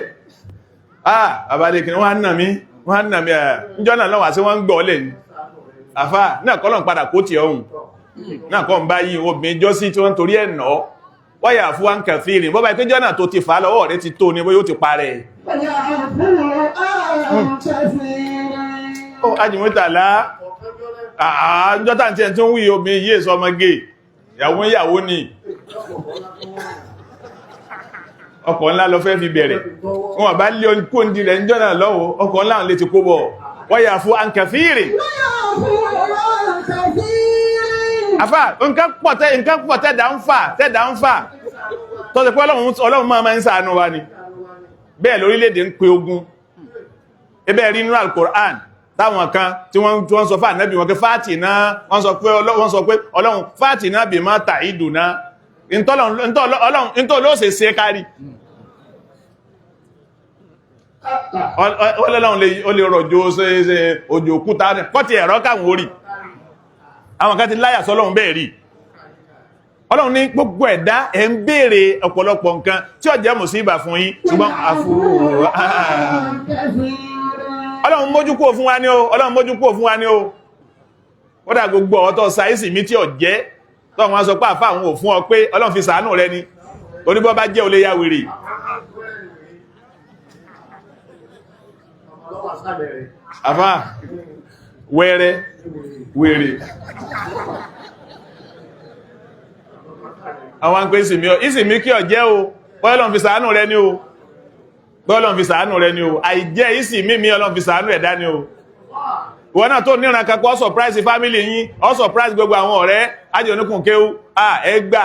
Ah, àbálẹ̀ kìí wọ́n á nà mí, wọ́n á nà mí. Ẹ̀ níjọ́ náà lọ́wọ́ àti wọ́n ń gbọ́ lẹ̀ ní àfà náà kọ́ lọ́n padà kó tiẹ̀ ọ̀hún náà kọ́ ń bá yí obìnrin jọ́sí tí wọ́n torí ẹ̀ nà ọ́ wáyà fún wa ń kàfíìrì bọ́bá ìpéjọ́ náà tó ti fà á lọ́wọ́ rẹ ti tó ni bóyá ó ti parẹ́. Ó ajìmọ́tàlá àjọ́tà tí ẹ̀ tí ń wí obìnrin yìí èso ọmọge ìyàwó ìyàwó ni ọkọ̀ ńlá lọ fẹ́ fi bẹ̀rẹ̀ wọn bá lé kóńdì rẹ̀ ń jọ́nà lọ́wọ́, ọkọ̀ ńlá lè ti kó bọ̀ wáyà fún àǹkàfíìrì. Àfà nǹkan pọ̀ tẹ́, nǹkan pọ̀ tẹ́dà ń fà, tẹ́dà ń fà tọ́sẹ̀ pé Ọlọ́run máa ń ṣàánú wa ni. Bẹ́ẹ̀ lórílẹ̀-èdè ń pe ogun ẹbẹ́ rí nínú Al-Qur'an táwọn kan tí wọ́n sọ fún Ànábì wọn pé fáàtì náà, wọ́n sọ pé Ọlọ́run fáàtì náà bí máa tà ìdù náà ntọ́ ló ṣe ṣe kárí. Ọlọ́run ó lè rọ̀jò òjò òkúta kọ́tì ẹ̀rọ káwọn orí àwọn kan ti láyà sọ́lọ́run bẹ́ẹ̀ rí. Ọlọ́run ní gbogbo ẹ̀dá ẹ̀ ń béèrè ọ̀pọ̀lọpọ̀ nǹkan tí ó jẹ́ mùsíbà fún yín, ṣùgbọ́n Ọlọ́run mójú kúrò fún wa ní o, Ọlọ́run mójú kúrò fún wa ní o. Kódà gbogbo ọ̀tọ̀ sáyẹ́sì mi tí ó jẹ́ tó wọ́n sọ pé àfà àwọn ò fún ọ pé Ọlọ́run fi ṣàánú rẹ ni, oníbọ́ bá jẹ́ olè ya wèrè. Àfà wẹ́rẹ́ wèrè àwọn ń pè ìsìnmí kí ọ jẹ́ o, Ọlọ́run fi ṣàánú rẹ ni o, Ọlọ́run fi ṣàánú rẹ ni o. Àìjẹ́ ìsìnmí mi Ọlọ́run fi ṣàánú ẹ̀dá ni o. Ìwọ náà tó níran kankan, ọ surprise family yín, ọ surprise gbogbo àwọn ọ̀rẹ́ ájò oníkùn kéwú ẹ gbà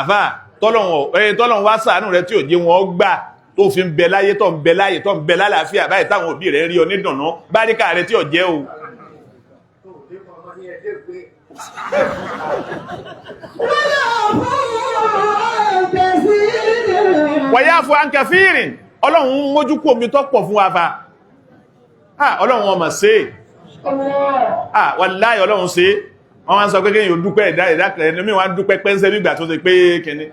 àfà tọ́lọ̀hún wá ṣàánú rẹ tí ò jẹ́ wọn gbà tó fi ń bẹ láyé, tó ń bẹ láyé, tó ń bẹ lálàáfíà báyìí, táwọn òbí rẹ̀ rí ọ nídùnnú báríkà rẹ tí ò jẹ́ o. Wọ̀yá fún àǹkàfíìrìn Ọlọ́run mójú kú omi tó pọ̀ fún wa fa. Ah, Ọlọ́run ọmọ ṣe é. Ah, wàláhì Ọlọ́run ṣe é. Wọ́n wá ń sọ pé kéèyàn dúpẹ́ ẹ̀dá ẹ̀dá ẹ̀dá mi wá ń dúpẹ́ pẹ́ńsẹ́ nígbà tó ṣe pé kíní.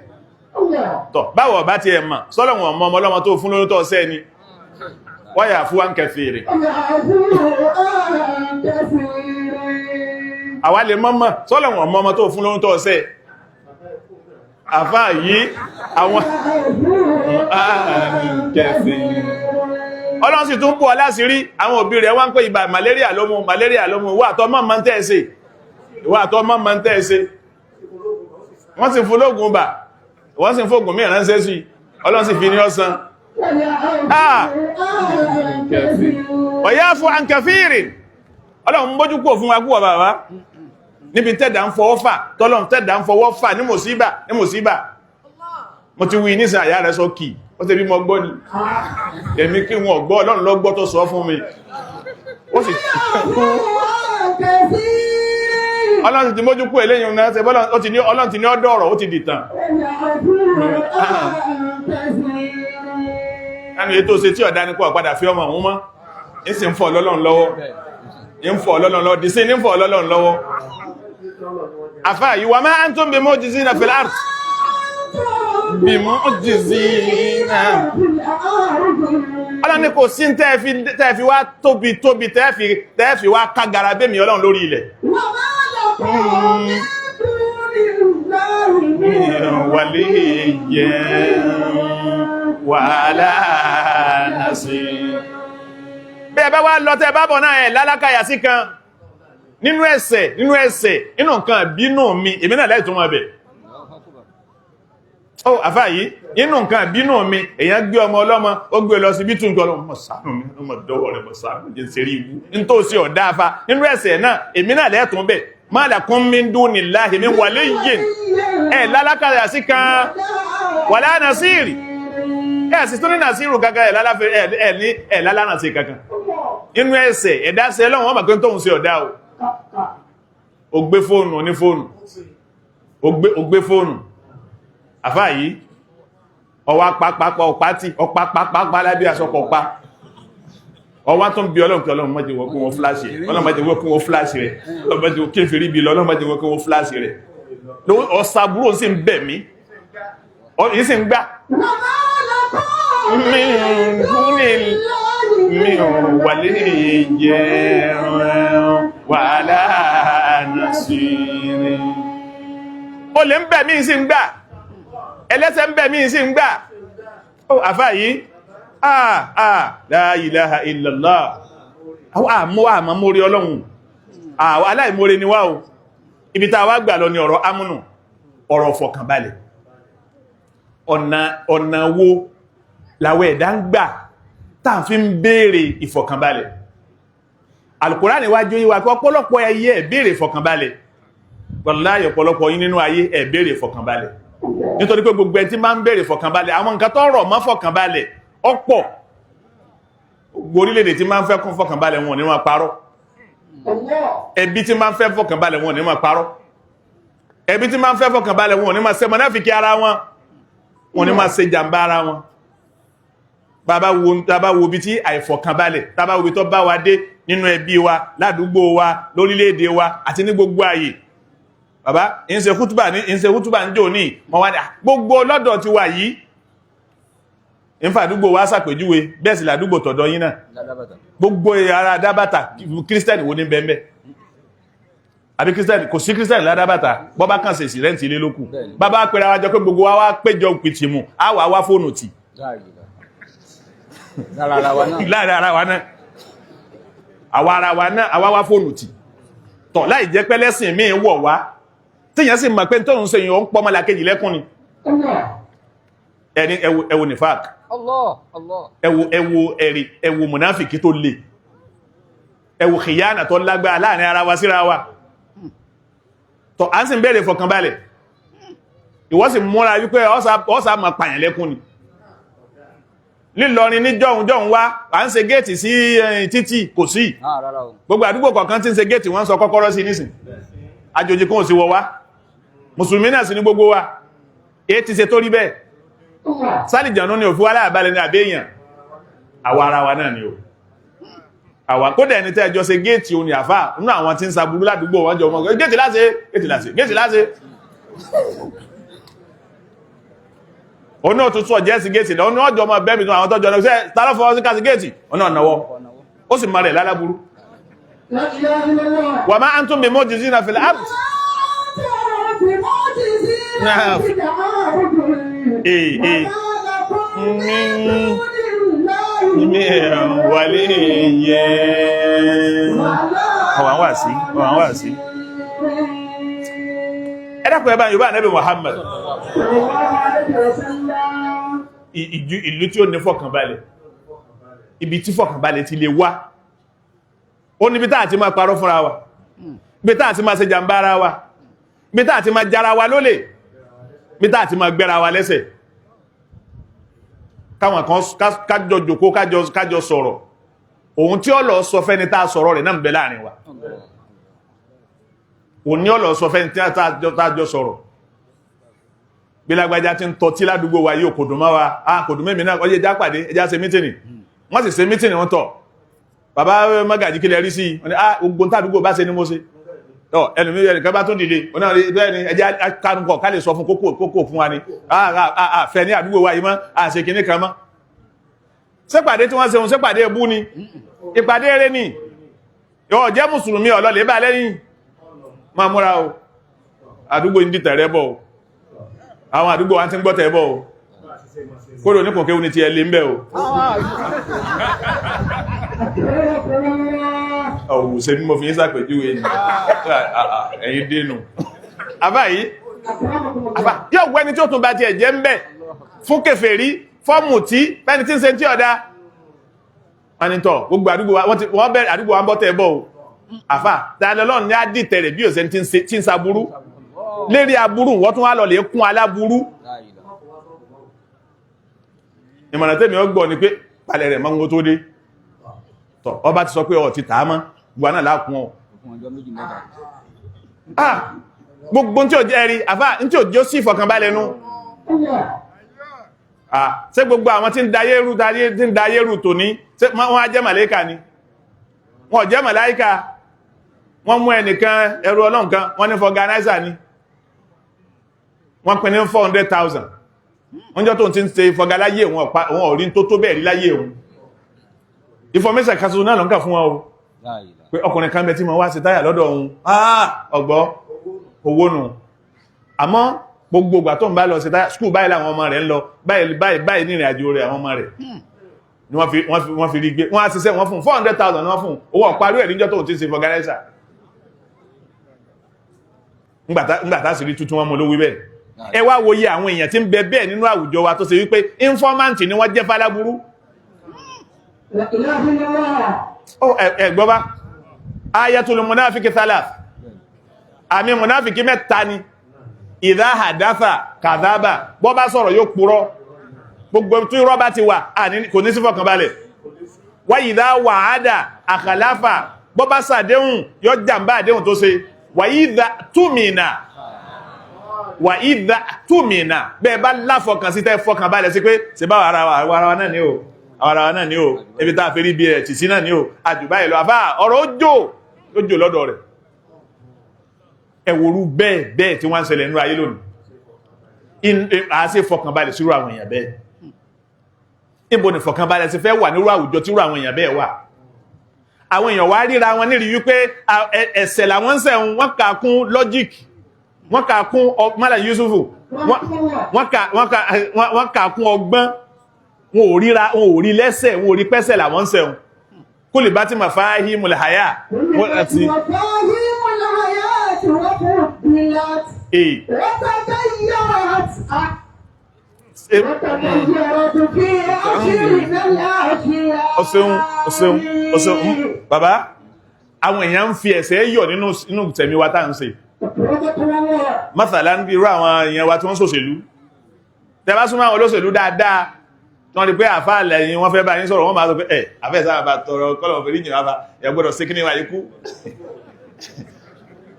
Tọ̀, báwo ọba ti ẹ̀ mọ̀, sọ́lọ́run ọmọ ọmọ ọlọ́mọ tó fún lóyún tó ṣẹ́ ni. Wáyà fún wa ń kẹfìrì. Àwa lè mọ́mọ́, sọ́lọ́run ọmọ ọmọ tó fún lóyún tó ṣẹ́. Àfáà yìí, àwọn Ọlọ́run sì tún bú ọ láṣìírí, àwọn òbí rẹ̀ wá ń pè ibà malaria ló mú, malaria ló mú, ìwọ àtọmọ mọ́ ń tẹ́ẹ̀ṣe, ìwọ àtọmọ mọ́ ń tẹ́ẹ̀ṣe. Wọ́n sì fún lóògùn bà, wọ́n sì fóògùn mí ránṣẹ́ sí, Ọlọ́run sì fi ní ọ̀sán. Ọ̀yá fún àǹkàfíìrì, Ọlọ́run mójú kúrò fún wa kúwọ̀ bàbá, níbi tẹ́dà ń fọwọ́ fà, tọ́lọ́run tẹ́dà ń fọwọ́ fà ní mùsíbà, ní mùsíbà. Mo ti wí nísìn àyà rẹ̀ sọ kì, ó ti bí mo gbọ́ ni. Èmi kí wọn gbọ́, Ọlọ́run ló gbọ́ tó sọ fún mi. Ó sì Ọlọ́run ti mójú kú eléyìn náà ṣe bọ́lọ́run, ó ti ní Ọlọ́run ti ní ọdọ́ ọ̀rọ̀, ó ti dìtàn. Ẹnu ètò ṣe tí ọ̀dá ní kó padà fi ọmọ òun mọ́. Ń sì ń fọ́ Ọlọ́run lọ́wọ́. Ń fọ́ Ọlọ́run lọ́wọ́, dìsí ní ń fọ́ Ọlọ́run lọ́wọ́. Àfáà yìí, wa ma antum bi mu'jizina fil ard. Bi mu'jizina. Ọlọ́run ní kò sí tẹ́ẹ̀ fi wá tóbi tóbi tẹ́ẹ̀ fi wá kágara bẹ́mi Ọlọ́run lórí ilẹ̀. Wala nasir. Bẹ́ẹ̀ bá wá lọ tẹ́ bá bọ̀ náà ẹ̀ lálákàyà sí kan nínú ẹ̀ṣẹ̀, nínú ẹ̀ṣẹ̀, nínú nǹkan ìbínú mi, èmi náà láì tún wọn bẹ̀. Ó àfáà yìí, nínú nǹkan ìbínú mi, èyàn gbé ọmọ ọlọ́mọ, ó gbé lọ sí bítù nǹkan ọlọ́mọ, ṣàánú mi, ọmọ dọ́wọ́ rẹ̀ mọ̀ ṣàánú jẹ́ ṣeré ibú. Ní tó ṣe ọ̀dá afá, nínú ẹ̀ṣẹ̀ náà, èmi náà lẹ́ẹ̀tún bẹ̀. Ma lakum min dunillahi min waliyyin. Ẹ̀ lálákàyà sí kan, wala nasiri. Ẹ̀ sì tún ní nàṣírù kankan, ẹ̀ lálàfẹ́ ẹ̀ ní ẹ̀ lálànà sí kankan. Nínú ẹ̀ṣẹ̀, ẹ̀dá ṣe lọ́wọ́n wọ́n mọ̀ pé tóun ṣe ọ̀dá o. Ó gbé fóònù oní fóònù. Ó gbé fóònù. Àfáà yìí, ọwá pápápá ọpá tí, ọpá pápápá lábí aṣọ pa. Ọwá tó ń bí Ọlọ́run kí Ọlọ́run má jẹ́ wọ́n kí wọ́n flash rẹ̀. Ọlọ́run má jẹ́ wọ́n kí wọ́n flash rẹ̀. Ọlọ́run má jẹ́ wọ́n kí n fi rí bí lọ, Ọlọ́run má jẹ́ wọ́n kí wọ́n flash rẹ̀. Ọ̀sàbúrò sì ń bẹ̀ mí. Yìí sì ń gbà. Mi ò wà lè jẹ́ wala nasiri. Ó lè ń bẹ̀ mí sí ń gbà. Ẹlẹ́sẹ̀ ń bẹ̀ mí sí ń gbà. Ó àfáà yìí, la ilaha illallah. Àmọ́ àmọ́ mórí Ọlọ́run. Àwọn aláìmóre ni wá o. Ibi tá a wá gbà lọ ni ọ̀rọ̀ amúnù, ọ̀rọ̀ fọkànbalẹ̀. Ọ̀nà wo làwọn ẹ̀dá ń gbà táà fi ń béèrè ìfọ̀kànbalẹ̀? Al-Qur'ani wá jó yíwa pé ọ̀pọ̀lọpọ̀ ẹyẹ ẹ̀ béèrè ìfọ̀kànbalẹ̀. Wallahi ọ̀pọ̀lọpọ̀ yín nínú ayé ẹ̀ béèrè ìfọ̀kànbalẹ̀. Nítorí pé gbogbo ẹni tí máa ń béèrè ìfọ̀kànbalẹ̀, àwọn nǹkan tó rọ̀ mọ́ fọ̀kànbalẹ̀ ọ̀pọ̀. Gbogbo orílẹ̀-èdè tí máa ń fẹ́ kún fọ̀kànbalẹ̀ wọn ò ní máa parọ́. Ẹbí tí máa ń fẹ́ fọ̀kànbalẹ̀ wọn ò ní máa parọ́. Ẹbí tí máa ń fẹ́ fọ̀kànbalẹ̀ wọn ò ní máa ṣe mọ̀náfíkí ara wọn, wọn ò ní máa ṣe jàǹbá ara wọn. Bàbá wo, tàbá wo bí tí àìfọ̀kànbalẹ̀, tàbá wo bí tó bá wa dé nínú ẹbí wa, ládùúgbò wa, lórílẹ̀-èdè wa àti ní gbogbo ààyè. Bàbá, ń ṣe kútùbà ní, ń ṣe kútùbà ń jò ní, wọ́n wá ní gbogbo lọ́dọ̀ ti wà yìí. Ń fa àdúgbò wa ṣàpèjúwe, bẹ́ẹ̀ sì ládùúgbò tọ̀dọ̀ yín náà. Gbogbo ara Dábàtà, Kírísítẹ́nì wo ní bẹ́ẹ̀? Àbí Kírísítẹ́nì, kò sí Kírísítẹ́nì ládábàtà, bọ́ bá kàn ṣèṣì rent ilé lókù. Bàbá pẹ̀rẹ̀ àwàjọ pé gbogbo wa wá péjọ pìtìmù, á wà wá fóònù tì. Láàrin ara wa náà. Àwa ara wa náà, àwa wá fóònù tì. Tọ̀ láì jẹ́ pé lẹ́sìn míì wọ̀ wá. Tíyẹn sì mọ̀ pé tóun ṣe yìí ó ń pọ́ ọmọlàkejì lẹ́kùn ni. Ẹni ẹwò nifaq. Allah, Allah. Ẹwò ẹwò ẹ̀rí ẹwò mùnáfìkì tó le. Ẹwò khiyana tó lágbára láàrin ara wa síra wa. Tọ̀ à ń sì ń bẹ̀rẹ̀ ìfọ̀kànbalẹ̀. Ìwọ sì múra wípé ọ́sà máa pààyàn lẹ́kùn ni. Lílọrin ní jọ̀hún jọ̀hún wá, à ń ṣe géètì sí títì kò sí. Gbogbo àdúgbò kọ̀ọ̀kan tí ń ṣe géètì wọ́n sọ kọ́kọ́rọ́ sí nísìn. Àjòjì kan ò sí wọ wá. Mùsùlùmí náà sì ní gbogbo wa. Èé ti ṣe tó rí bẹ́ẹ̀. Sálìjànú ni òfin wá láàbálẹ̀ ní àbẹ́yàn. Àwa ara wa náà ni o. Àwa kódà ẹni tẹ́ ẹjọ́ ṣe géètì òní àfà nínú àwọn tí ń saburú ládùúgbò wọn jọ mọ́ géètì láṣẹ, géètì láṣẹ, géètì láṣẹ. Òun náà tún sọ jẹ́ sí géètì lọ, òun náà jọ mọ́ bẹ́ẹ̀ mi tún àwọn tọ́jọ́ náà ṣe ta ló fọwọ́ sí ká sí géètì, òun náà náwọ́ ó sì mọ rẹ̀ láláburú. لا إله إلا الله. Wa ma antum bi mu'jizina fil ard. نعم. إيه، إيه. Min waliyyin. Ọwà ń wà sí, ọwà ń wà sí. Ẹ dákun, ẹ bá Yorùbá Ànábì Muhammad. Ìlú tí ó ní fọkànbalẹ̀, ibi tí fọkànbalẹ̀ ti lè wá, ó níbi táà ti máa parọ́ fúnra wa, ibi táà ti máa ṣe jàmbá ara wa, ibi táà ti máa jara wa lólè, ibi táà ti máa gbẹ́ra wa lẹ́sẹ̀, káwọn kan kájọ jòkó, kájọ sọ̀rọ̀. Òun tí ó lọ sọ fẹ́ni tá a sọ̀rọ̀ rẹ̀ náà ń bẹ láàrin wa, òun ní ó lọ sọ fẹ́ni tí a jọ sọ̀rọ̀ bí lágbàjá tí ń tọ́ tí ládùúgbò wa yóò kò dùn mọ́ wa, a kò dùn mẹ́mí náà, ọjọ́ ẹjá pàdé, ẹjá ṣe mítìnì. Wọ́n sì ṣe mítìnì, wọ́n tọ̀ bàbá mọ́gàjí kílẹ̀ rí sí i, wọ́n ní ah, gbogbo tàdúgbò bá ṣe ni mo ṣe tọ́ ẹlòmí, ẹnìkan bá tún dìde, wọ́n náà rí bẹ́ẹ̀ ni, ẹjá kánukọ̀ ká lè sọ fún kókó kókó fún wa ni ah ah ah, fẹ́ ní àdúgbò wa yìí mọ́, a ṣe kinní kan mọ́. Ṣépàdé tí wọ́n ṣe, òun ṣépàdé ebú ni, ìpàdé eré ni. Yóò jẹ́ mùsùlùmí ọ̀lọ́lẹ̀ bá lẹ́yìn máa múra o, àdúgbò ń dìtẹ̀ rẹ bọ̀ o, àwọn àdúgbò wa ti ń gbọ́tẹ̀ bọ̀ o, kódò ní kòkéwú ní ti ẹlé ń bẹ̀ o. Ọ̀wù ṣe bí mo fi ń sàpèjúwe ni ẹ̀yin dénú àbá yìí, àbá yóò wẹ́ni tí ó tún bá ti ẹ̀jẹ̀ ń bẹ̀ fún kèfèrí fọ́ọ̀mù tí fẹ́ni tí ń ṣe tí ọ̀dá wọ́n ní tọ̀ gbogbo àdúgbò wa wọ́n bẹ̀rẹ̀ àdúgbò wa ń bọ́ tẹ̀ bọ̀ o. Àfà tààlọ́lọ́run ní á dìtẹ̀ rẹ̀ bí òsẹ̀ tí ń saburú lérí aburú, wọ́n tún wá lọ lè kún aláburú. Ìmọ̀ràn tẹ́mi ó gbọ́ ni pé palẹ̀ rẹ̀ mọ́ ń tó dé tọ̀, ọba ti sọ pé ọ ti tàá mọ́ gbogbo náà lákùn ọ. Fún ọjọ́ méjì mẹ́ta. Ah, gbogbo tí ò jẹ́ rí àfà tí ò jẹ́ ó sì fọkànbalẹ̀ nú. Ah, ṣé gbogbo àwọn tí ń dayé rú tí ń dayé rú tòní, ṣé wọ́n á jẹ́ màláíkà ni? Wọ́n ò jẹ́ màláíkà. Wọ́n mú ẹnìkan, ẹrú Ọlọ́run kan, wọ́n ní fọganáísà ni, wọ́n pín ní 400,000. Wọ́n jọ tó ti ń ṣe fọgá láyé òun, ọ̀pá òun ọ̀rí tó tó bẹ́ẹ̀ rí láyé òun. Information kan ṣoṣo náà ló ń kà fún wọn o, pé ọkùnrin kan bẹ tí mo wá sí táyà lọ́dọ̀ òun. Ah, ọgbọ́ owó nù. Àmọ́ gbogbo ìgbà tó ń bá lọ sí táyà, school báyìí làwọn ọmọ rẹ̀ ń lọ, báyìí báyìí báyìí ní ìrìn àjò rẹ̀, àwọn ọmọ rẹ̀ ni wọ́n fi rí gbé. Wọ́n á ṣiṣẹ́ wọ́n fún 400,000 ni wọ́n fún owó ọ̀parí ẹ̀ níjọ́ tó ti ṣe fọgánáísà. Ńgbàtá sì rí tuntun wọn mọ́ ló wí bẹ́ẹ̀. Ẹ wá wòye àwọn èèyàn tí ń bẹ bẹ́ẹ̀ nínú àwùjọ wa tó ṣe wípé informant ni wọ́n jẹ́ fáláburú. لا إله إلا الله. Ó ẹ gbọ́ bá ayatul munafiki thalath, àmì munafiki mẹ́ta ni: idha hadatha kadhaba, bọ́ bá sọ̀rọ̀ yóò purọ́, gbogbo tí irọ́ bá ti wà kò ní sí fọkànbalẹ̀. Wa idha wa'ada akhlafa, bọ́ bá sàdéhùn yóò jàmbá àdéhùn tó ṣe. Wa idha túmìnà, wà ìdá túmìnà, bẹ́ẹ̀ bá láfọkàn sí tẹ́ fọkàn balẹ̀ sí pé ṣe bá ara wa ara wa náà ní o, ara wa náà ní o, ibi tá a fi rí bí ẹ̀ tì sí náà ní o, àjùbá ìlú àfá ọ̀rọ̀ ó jò lọ́dọ̀ rẹ̀. Ẹ̀wòrú bẹ́ẹ̀ bẹ́ẹ̀ tí wọ́n ń ṣẹlẹ̀ nínú ayé lónìí. A sì fọkàn balẹ̀ sírú àwọn èèyàn bẹ́ẹ̀? Níbo ni fọkàn balẹ̀ sí fẹ́ wà nírú àwùjọ tírú àwọn èèyàn bẹ́ẹ̀ wà? Àwọn èèyàn wá ríra wọn nírí wípé ẹ̀ṣẹ̀ làwọn ń ṣẹ̀, wọ́n kà kún logic, wọ́n kà kún Mọ́lá Yusufu, wọ́n kà kún ọgbọ́n. Wọn ò ríra, wọn ò rí lẹ́sẹ̀, wọn ò rí pẹ́sẹ̀ làwọn ń sẹ̀wọ̀n kó lè bá tí mà fáhímù làyà wọ́n àti مفاهيم الحياة وفضلت èyí وتغيرت وتغيرت في عشرنا الأشياء. Ọ̀ṣeun, ọ̀ṣeun, ọ̀ṣeun. Bàbá, àwọn èèyàn ń fi ẹ̀ṣẹ̀ yọ̀ nínú tẹ̀mí wa tá ń ṣe. أكرمكم الله. Mọ́sàlá ń bí irú àwọn èèyàn wa tí wọ́n ṣòṣèlú, tẹ́ bá súnmọ́ àwọn olóṣèlú dáadáa tí wọ́n rí pé àfáà lẹ́yìn wọ́n fẹ́ bá yín sọ̀rọ̀, wọ́n máa sọ pé ẹ̀ àfẹ́ sáà bá tọrọ kọ́lọ̀ fèrè yìí wá, ẹ̀ gbọ́dọ̀ sí kíní wa yìí kú.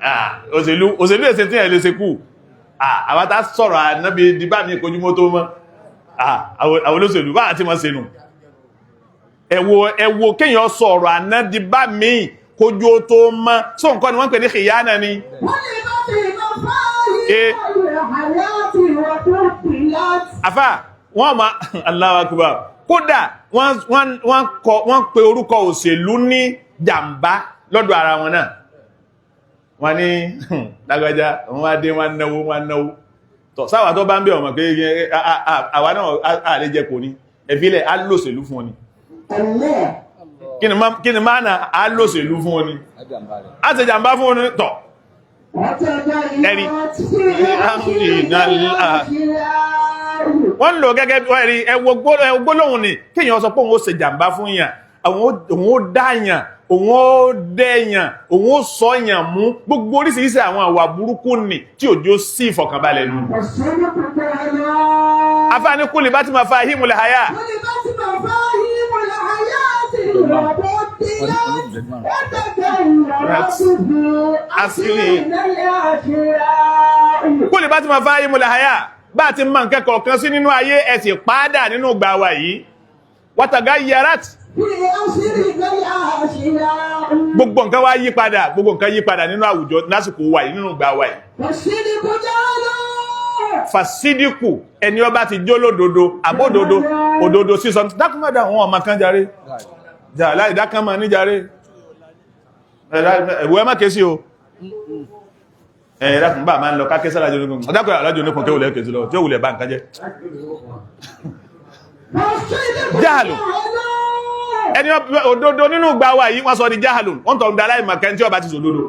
Ah, òṣèlú, òṣèlú èsè tí ẹ̀ lè ṣe kú. Ah, àwọn tá sọ̀rọ̀ ànábi di bá mi kojúmọ́ tó mọ́. Ah, àwọn olóṣèlú bá àti mọ́ sínú Ẹ̀wò ẹ̀wò kéèyàn sọ ọ̀rọ̀ àná di bá mi kójú ó tó mọ́. Sọ nǹkan ni wọ́n ń pè ní khiyana ni. Àfà wọ́n ma Allahu Akbar. Kódà wọ́n kọ wọ́n pe orúkọ òṣèlú ní jàmbá lọ́dọ̀ ara wọn náà. Wọ́n ní lágbájá wọ́n wá dé, wọ́n náwó, wọ́n náwó. Tọ̀ sáwà tó bá ń bẹ̀ ọmọ pé àwa náà a lè jẹ kò ní ẹ̀fílẹ̀ á lòṣèlú fún ọ ni. Kí ni máa nà á lòṣèlú fún ọ ni, á ṣe jàmbá fún ọ ni. Tọ̀ ẹ̀rí wọ́n ń lò gẹ́gẹ́ bí ẹ̀rí. Ẹwọ gbólóhùn ni kéèyàn sọ pé òun ó ṣe jàmbá fún yàn, òun ó dáyàn, òun ó dẹ́yàn, òun ó sọyàn mú, gbogbo oríṣiríṣi àwọn àwà burúkú nì tí òjò sí ìfọ̀kànbalẹ̀ nù. Afáàní kúlì bá ti máa fa hímùlẹ̀ hayá. Kúlì bá ti máa fa hímùlẹ̀ hayá, bá ti máa nǹkan kọ̀ọ̀kan sí nínú ayé ẹ sì pàádà nínú ìgbà wa yìí. Wátàgá yarat, gbogbo nǹkan wá yí padà, gbogbo nǹkan yí padà nínú àwùjọ lásìkò wa yìí, nínú ìgbà wa yìí. Fàsídìkù, ẹni ọba ti jó lódodo àbódodo, òdodo sísọ dákúnmọ́dà àwọn ọmọ kan jàre jà láì dákánmọ́ ní jàre, ẹ̀wọ́ ẹ má ké sí o, ẹ̀ẹ́dàkùn bá máa ń lọ káké sára jẹ́ onígun dákùn alájò onígun kéwùlẹ̀ kéṣì lọ tí ó wùlẹ̀ bá nǹkan jẹ́. Jáàlù, ẹni òdodo nínú ìgbà wa yìí wọ́n sọ di jáàlù, wọ́n tọ̀ ń da aláìmọ̀kẹ́ tí ọba ti sòdodo.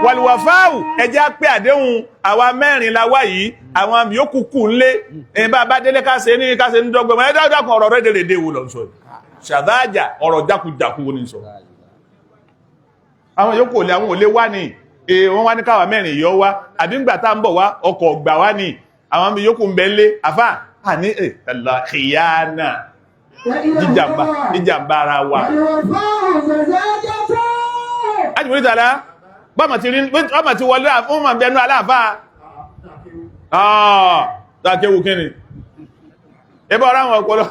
Wàlúwàfáàwù, ẹjẹ́ pé àdéhùn àwa mẹ́rin la wá yìí, àwọn yòókù kù ń lé ẹ̀yìn bá bá délé káṣe ní káṣe ní dọ́gbẹ̀mọ́ ẹ̀dọ́dọ́kùn ọ̀rọ̀ rẹ̀ dèrèdè wò lọ sọ ṣàdájà ọ̀rọ̀ jákujàku wo ni sọ. Àwọn yòókù olè, àwọn olè wá ní wọ́n wá ní káwà mẹ́rin yọ wá, àbí ńgbà tá ń bọ̀ wá ọkọ̀ gbà wá ní àwọn yòókù ń bẹ ńlé. Àfà àní ẹ̀lá ìyáàna jíjàmbá ara wa. Ájùmọ̀ ìtàlá bọ́mà ti rí, bọ́mà ti wọlé fún ma bẹnu aláàfáà tàkéwù kíni ẹbọ́ ọ̀rọ̀ àwọn ọ̀pọ̀lọ́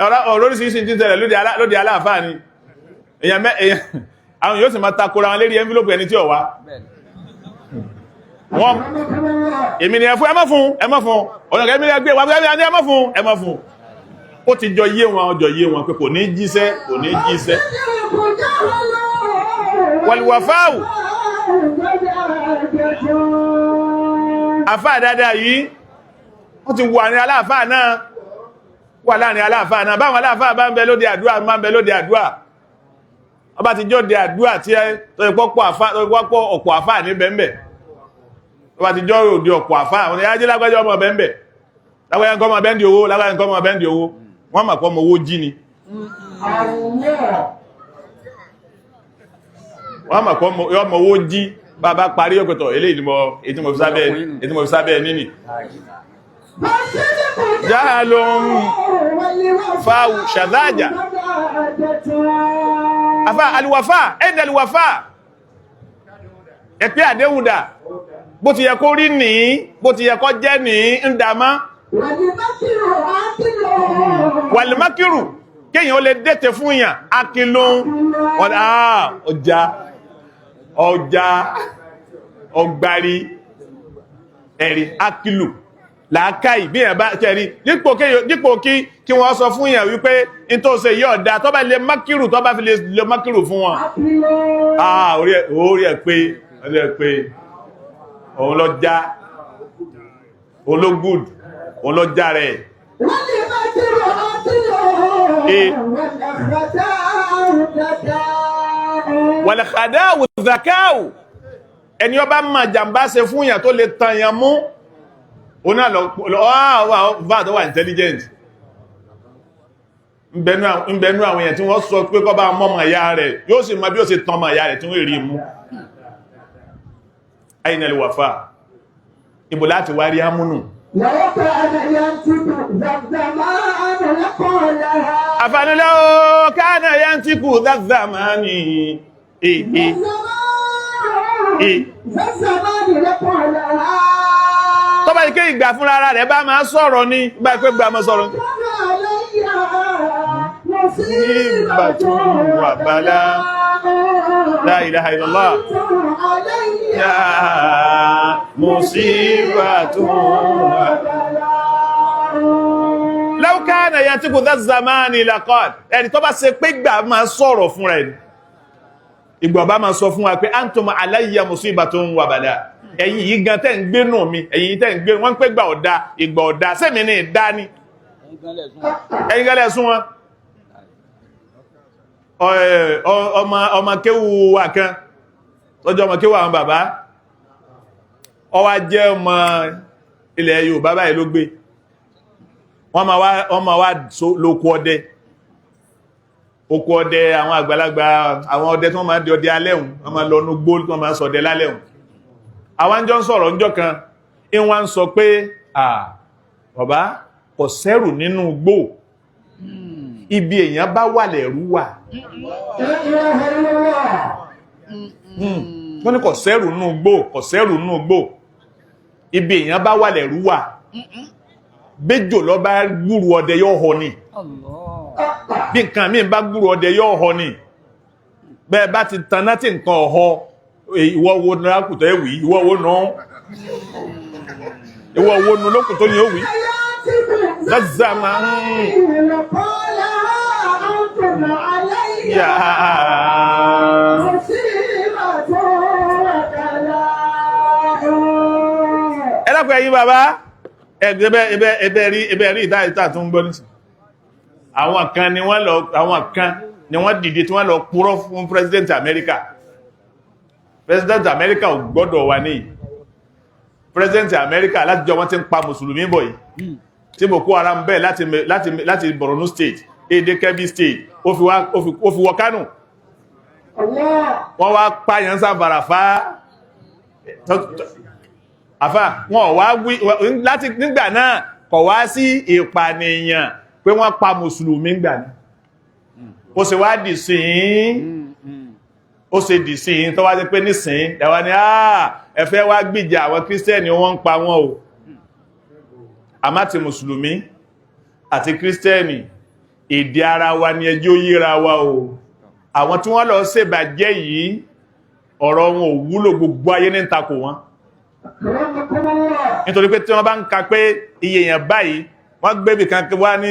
ọ̀rọ̀ oríṣiríṣi tí ń tẹ̀lẹ̀ lóde aláàfáà ni. Àwọn yóò sì máa takora wọn lérí envelope ẹni tí ó wá. Wọ́n èmi ni ẹ fún, ẹ má fún, ẹ má fún, ọ̀nà kẹ́mi ni ẹ gbé wà, ẹ má fún, ẹ má fún. Ó ti jọ yé wọn, jọ yé wọn pé kò ní jíṣẹ́, kò ní jíṣẹ́. Wàlúwàfáàwù, àfáà dáadáa yìí wọ́n ti wà ní aláàfáà náà, wà láàrin aláàfáà náà. Báwọn aláàfáà bá ń bẹ lóde àdúrà, máa ń bẹ lóde àdúrà, ọba ti jọ́ de àdúrà tí ẹ tó ipọ́pọ̀ ọ̀pọ̀ àfáà ní bẹ̀m̀bẹ̀, ọba ti jọ́ òde ọ̀pọ̀ àfáà wọn ni ajé lágbájá ọmọ bẹ̀m̀bẹ̀, lágbájá nǹkan ọmọ bẹ́ndì owó, lágbájá nǹkan ọmọ bẹ́ndì owó, wọ́n mà pọ́ ọmọ owó jí ni, wọ́n mà pọ́ ọmọ owó jí. Bàbá parí ọ̀pẹ̀tọ̀ eléyìí ni mo èyí tí mo fi sábẹ́ níní jáàlùm fáwù ṣàdájà. Afá alìwàfá ẹ̀dẹ̀ alìwàfá ẹ̀pẹ́ àdéhùndà bó ti yẹ kó rí ní, bó ti yẹ kó jẹ́ ní ń dàmá. Wàlìmákìrù, kéèyàn ó lè dẹ́tẹ̀ fún yàn akílóhun ọjà ọjà ọgbàrí ẹ̀rí akílù làákàì bí èyàn bá tẹ̀rí dípò kí wọ́n sọ fún yàn wípé in tó ṣe yí ọ̀dá, tó bá lè mákìrù, tó bá fi lè mákìrù fún wọn, ah orí ẹ̀ pé, orí ẹ̀ pé òun lọ já, òun ló gùd, òun lọ já rẹ̀. Wàlẹ̀kàdáwù zakáwù, ẹni ọba máa jàmbá ṣe fún yàn tó lè tàn yàn mú, òun náà lọ wà tó wà intelligent. Ń bẹnu àwọn èèyàn tí wọ́n sọ pé kọ́ bá mọ́mọ̀ ìyá rẹ̀, yóò sì mọ bí ó ṣe tán mọ̀ ìyá rẹ̀ tí wọ́n rí mú. Aina al-wafa, ibo láti wá rí ámúnù. Àfànílẹ́ o káàna yá ń tí kù dáadáa ní èè tó bá ike ìgbà fúnra rẹ̀ bá máa sọ̀rọ̀ ní bá pé gbà máa sọ̀rọ̀. علي مصيبة وبلاء. La ilaha illallah. أنتم علي Ya musibatun وبلاء. Law kana yantiqu dha zamani laqal. Ẹni tó bá ṣe pé gbà máa sọ̀rọ̀ fún rẹ̀ ni. Ìgbà bá máa sọ fún wa pé antum alayya musibatun wa bala. Ẹ̀yin yìí gan tẹ́ ń gbé nù mi, ẹ̀yin yìí tẹ́ ń gbé, wọ́n ń pé gbà ọ̀dà, ìgbà ọ̀dà, sẹ́mi ní ìdá ni. Ẹ̀yin gan lẹ̀ sún wọn. Ọmọ kéwú wa kan, tọ́jú ọmọ kéwú àwọn bàbá, ó wá jẹ́ ọmọ ilẹ̀ Yorùbá báyìí ló gbé. Wọ́n máa wá lóko ọdẹ, oko ọdẹ àwọn àgbàlagbà, àwọn ọdẹ tí wọ́n máa ń di ọdẹ alẹ́hùn, wọ́n máa lọ nú gbó tí wọ́n máa ń sọdẹ lálẹ́hùn. Àwọn jọ ń sọ̀rọ̀ ńjọ́ kan, in wá ń sọ pé, à bàbá, kò sẹ́rù nínú gbó, ibi èèyàn bá wà lẹ̀rú wà. لا إله إلا الله. Wọ́n ní kò sẹ́rù nínú gbó, kò sẹ́rù nínú gbó, ibi èèyàn bá wà lẹ̀rú wà. Béjò lọ bá gbúrú ọdẹ, yóò họ ni. Bí nǹkan míì bá gbúrú ọdẹ, yóò họ ni. Bẹ́ẹ̀ bá ti taná tí nǹkan ọ̀họ́, ìwọ wo ní lákùtọ̀ ẹ̀wì, ìwọ wo nù, ìwọ wo nù lókùtọ̀ ni ó wí. Lọ́zàmà قال أنتم علي yà مصيبة وبلاء. Ẹ dákun, ẹ̀yin bàbá, ẹbẹ rí ìta tó ń gbọ́ nísìn. Àwọn kan ni wọ́n dìde tí wọ́n lọ purọ́ fún President America. President America ò gbọ́dọ̀ wà ní President America láti jọ wọ́n ti ń pa mùsùlùmí bọ̀ yìí, tí Boko Haram bẹ́ẹ̀ láti Borno State èdè Kebbi State, ó fi wọ Kánò. Allah. Wọ́n wá pààyàn Zamfara fá àfà, wọn wá wí láti nígbà náà kọ̀ wá sí ìpànìyàn pé wọ́n pa mùsùlùmí gbà ní. Ó ṣe wá dì sí, ó ṣe dì sí tó wá sí pé nísìn ẹwà ni ẹ fẹ́ wá gbìjà àwọn kírísítẹ́nì, wọ́n ń pa wọ́n o. Àmá ti mùsùlùmí àti kírísítẹ́nì, èdè ara wa ni ẹjọ́ yíra wa o. Àwọn tí wọ́n lọ ṣèbàjẹ́ yìí, ọ̀rọ̀ wọn ò wúlò, gbogbo ayé ní ń takò wọn. Akramakumullah. Nítorí pé tí wọ́n bá ń ka pé iye èèyàn báyìí wọ́n gbébì kan wá ní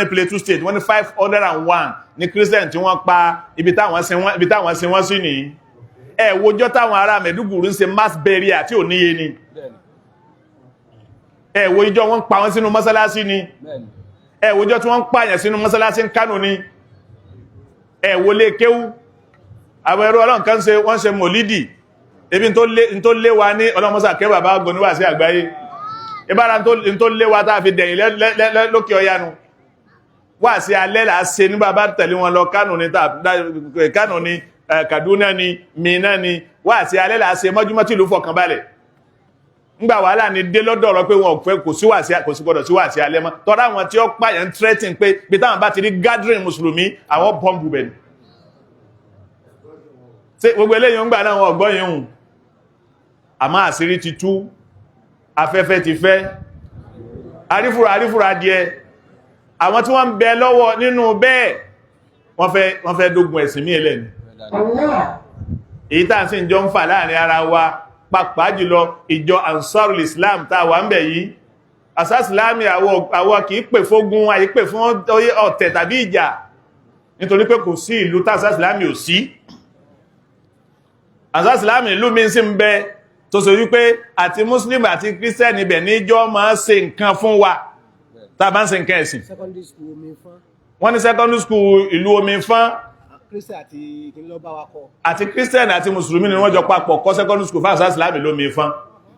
Plateau State, wọ́n ní 501 ní Christian tí wọ́n pa, ibi táwọn sin wọ́n sí nìyí. Ẹ wojọ́ táwọn ará Maiduguri ń ṣe mass burial tí ò níye ni. Ẹ wo ìjọ wọ́n pa wọ́n sínú mọ́sálásí ni. Ẹ wojọ́ tí wọ́n ń pààyàn sínú mọ́sálásí ń Kánò ni. Ẹ wo lé kéwú àwọn ẹrú Ọlọ́run kan ṣe, wọ́n ṣe mòlídì ebi tó lé wa ní ọlọ́mọ́sà kẹ́ bàbá gbọ́níwà sí àgbáyé ìbára tó lé wa tá fi dẹ̀yìn lókè ọyánu wà sí alẹ́ là á ṣe ní bàbá tẹ̀lé wọn lọ Kánò ní, Kánò ní, Kaduna ní, Minna ní, wà sí alẹ́ là á ṣe mọ́júmọ́ tí ìlú fọkànbalẹ̀. Ńgbà wàhálà ní dé lọ́dọ̀ ọ̀rọ̀ pé wọn ò fẹ́, kò sí wà sí, kò sí gbọdọ̀ sí wà sí alẹ́ mọ́, tọ́ra àwọn tí ó pààyàn threatening pé bí táwọn bá ti rí gathering mùsùlùmí, àwọn bọ́ǹbù bẹ̀ ni. Ṣé gbogbo eléyìí ń gbà náà wọn ọ̀gbọ́n yìí hùn? Àmọ́ àṣírí ti tú, afẹ́fẹ́ ti fẹ́, àrífúra àrífúra díẹ̀. Àwọn tí wọ́n ń bẹ lọ́wọ́ nínú bẹ́ẹ̀, wọ́n fẹ́ dógun ẹ̀sìn mí ẹlẹ́ni. Allah. Èyí tá à ń sì jọ ń fà láàrin ara wa, pàápàá jùlọ ìjọ Ansarul Islam tá a wà ń bẹ̀ yìí, asásìláàmì, àwọ kìí pè fógun, àyí pè fún ọ̀tẹ̀ tàbí ìjà, nítorí pé kò sí ìlú tá asásìláàmì ò sí. Asásìláàmì ìlú mi sì ń bẹ tó ṣe wípé àti Muslim àti Christian ibẹ̀ níjọ́ máa ṣe nǹkan fún wa tá a bá ń ṣe nǹkan ẹ̀sìn. Secondary school omi fún. Wọ́n ní secondary school ìlú omi fán. Christian àti kìnìún ló bá wa kọ. Àti Christian àti Mùsùlùmí ni wọ́n jọ papọ̀ kọ́ secondary school fún asásìláàmì lómi fán.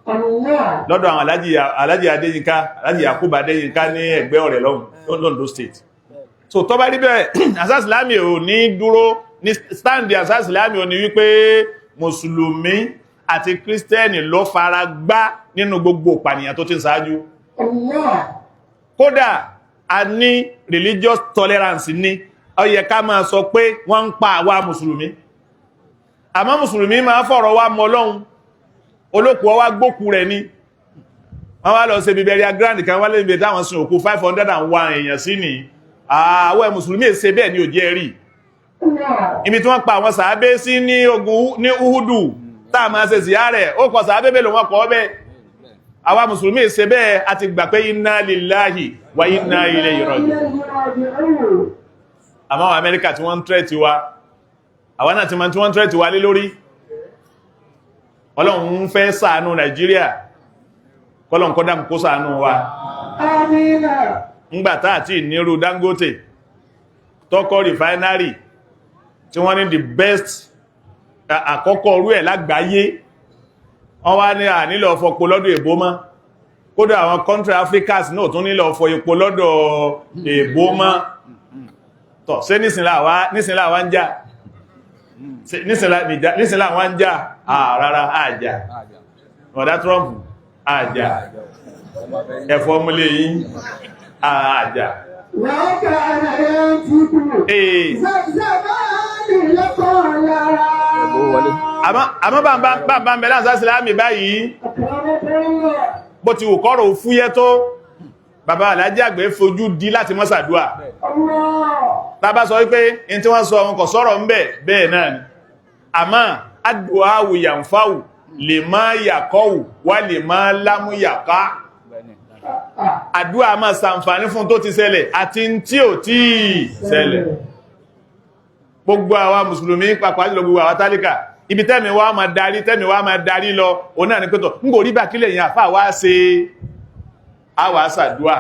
Allah. Lọ́dọ̀ àwọn Alájì Adéyínká, Alájì Yakubu Adéyínká ní ẹgbẹ́ ọ̀rẹ́ lọ́hùn l'Ondo State. So tó bá rí bẹ́ẹ̀, asásìláàmì ò ní dúró ní stand. Asásìláàmì ò ní wípé Mùsùlùmí àti Kírísítẹ́nì ló fara gbá nínú gbogbo ìpànìyàn tó ti ń ṣáájú. Allah. Kódà a ní religious tolerance ní, ó yẹ ká máa sọ pé wọ́n ń pa àwa mùsùlùmí, àmọ́ mùsùlùmí máa fọ̀rọ̀ wá mọ́ Ọlọ́run, olókùú ọwá gbókù rẹ̀ ni. Wọ́n wá lọ ṣe bíbẹ̀rẹ̀ grand kan wálé níbi táwọn sin òkú 501 èèyàn sí ni. Àwọn mùsùlùmí ṣe bẹ́ẹ̀ ni ò jẹ́ rí. Ibi tí wọ́n pa àwọn sàábé sí ní ogun ní Uhudu, tá a máa ṣe ziyarẹ̀, ó kọ sàábé mélòó wọn kọ́ bẹ́ẹ̀. Àwa mùsùlùmí ṣe bẹ́ẹ̀, a ti gbà pé inna lillahi wa inna ilayhi raji'un. Àmọ́ àwọn Amẹ́ríkà tí wọ́n ń threat wa, àwọn náà ti máa tí wọ́n ń threat wa lé lórí. Ọlọ́run ń fẹ́ ṣàánú Nàìjíríà, kọ́lọ̀n kọ́dá kó ṣàánú wa. Àmín. Ńgbàtá àti ìnírú Dangote tọ́kọ́ refinery tí wọ́n ní the best àkọ́kọ́ orú ẹ̀ lágbàáyé, wọ́n wá ní ànílò fọpo lọ́dọ̀ èbó mọ́. Kódà àwọn country Africans náà tún nílò fọ epo lọ́dọ̀ èbó mọ́. Tọ̀ ṣé nísìnlá wá ń jà? Nísìnlá wá ń jà? Rárá, àjà ọ̀dá Trump àjà ẹ̀fọ́ múlé yìí àjà. وكان ينطق Ee. زمان لقال. Àmọ́ bàbá ń bẹ láàrín sílámì báyìí, أكرمكم الله. bó ti wù kọ́rọ̀ fúyẹ́ tó, bàbá Aláàjì Àgbẹ̀ fojú di láti mọ́ ṣàdúà. الله. Tá bá sọ wípé in tí wọ́n sọ wọn kò sọ̀rọ̀ ń bẹ̀, bẹ́ẹ̀ náà ni. Àmọ́ àdúà yànfàwù lè má yàkọ́wù wà lè má lámú yàká. Àdúà máa ṣàǹfààní fún tó ti ṣẹlẹ̀ àti tí ò tí ṣẹlẹ̀. Gbogbo àwa mùsùlùmí, pàápàá jùlọ gbogbo àwa tálíkà, ibi tẹ́mi wá máa darí, tẹ́mi wá máa darí lọ, òun náà ní pẹ́tọ̀ ń kò rí bá kílẹ̀ yìí àfáà wá ṣe. Àwa ṣàdúà,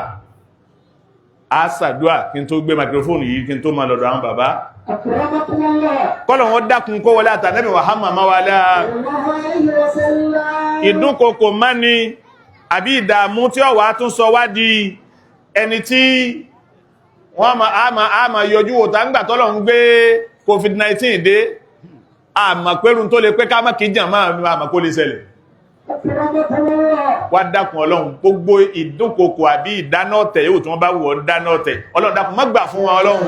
a ṣàdúà kí n tó gbé microphone yìí, kí n tó máa lọ́dọ̀ àwọn bàbá. أكرمكم الله. Kọ́lọ̀ wọn dákun kó wọlé àtànẹ́bì Muhammad máwàlá. الله عليه وسلم. Ìdúnkokò má ni àbí ìdààmú tí ó wà tún sọ wá di ẹni tí wọ́n ma a ma yọjú wò tá ń gbà tọ́lọ̀ ń gbé COVID-19 dé, àmà pẹ́rún tó lè pé ká má kí jàn máa àmà kó lè ṣẹlẹ̀. أكرمكم الله. Wá dákun Ọlọ́run, gbogbo ìdúnkokò àbí ìdáná ọ̀tẹ̀ yóò tí wọ́n bá wù ọ́ dáná ọ̀tẹ̀, Ọlọ́run dákun má gbà fún wọn. Ọlọ́run,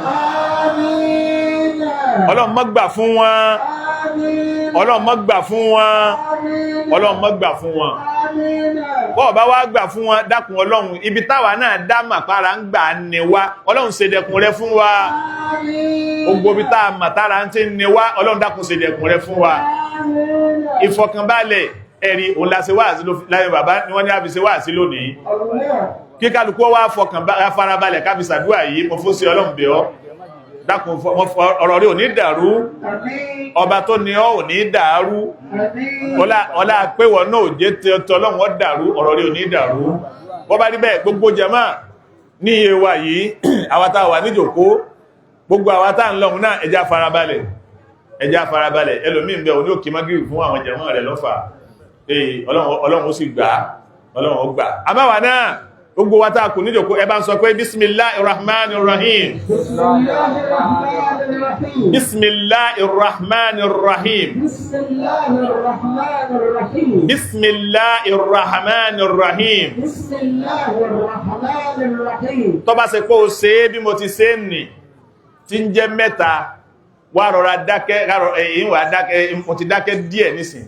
آمين. Ọlọ́run má gbà fún wọn. آمين. Ọlọ́run má gbà fún wọn. آمين. Ọlọ́run má gbà fún wọn. آمين. Bọ́ọ̀ bá wá gbà fún wọn, dákun Ọlọ́run, ibi táwa náà dá màpára ń gbà ní wá, Ọlọ́run ṣe dẹkùn rẹ fún wa. آمين. Gbogbo ibi tá a mà tára ń tí ń ní wá, Ọlọ́run dákun ṣe dẹkùn rẹ fún wa. آمين. Ìfọkànbalẹ̀ ẹ̀rí òun la ṣe wáàsí láyé bàbá ni wọ́n ní àfi ṣe wáàsí lónìí. الله. Kí kálukú wá fọkàn farabalẹ̀ ká fi ṣàdúrà yìí. Mo fún sí Ọlọ́run bẹ̀ ọ́, dákun, ọ̀rọ̀ rí ò ní dàrú. آمين. Ọba tó ní ọ́ ò ní dàrú. آمين. Ọlá péwọ̀ náà ò jẹ́ tọ́lọ́run ó dàrú, ọ̀rọ̀ rí ò ní dàrú. Bọ́ bá rí bẹ́ẹ̀, gbogbo jàmá ní iye wa yìí, àwa tá a wà níjòkó, gbogbo àwa tá ń lọ́hun náà, ẹjá farabalẹ̀, ẹjá farabalẹ̀. Ẹlòmíì ń bẹ òní òkè mágírì fún àwọn jàmá rẹ̀ lọ́fà. Ee, Ọlọ́run ó sì gbà á, Ọlọ́run ó gbà á. Àbáwà náà, gbogbo wa tá a kù níjòkó, ẹ bá ń sọ pé bismillahir rahmanir rahim. بسم الله الرحمن الرحيم. Bismillahir rahmanir rahim. بسم الله الرحمن الرحيم. Bismillahir rahmanir rahim. بسم الله الرحمن الرحيم. Tó bá ṣe pé o ṣe é bí mo ti ṣe ń nì tí ń jẹ́ mẹ́ta, wá rọra dákẹ́, èyí wà dákẹ́, mo ti dákẹ́ díẹ̀ nísìn,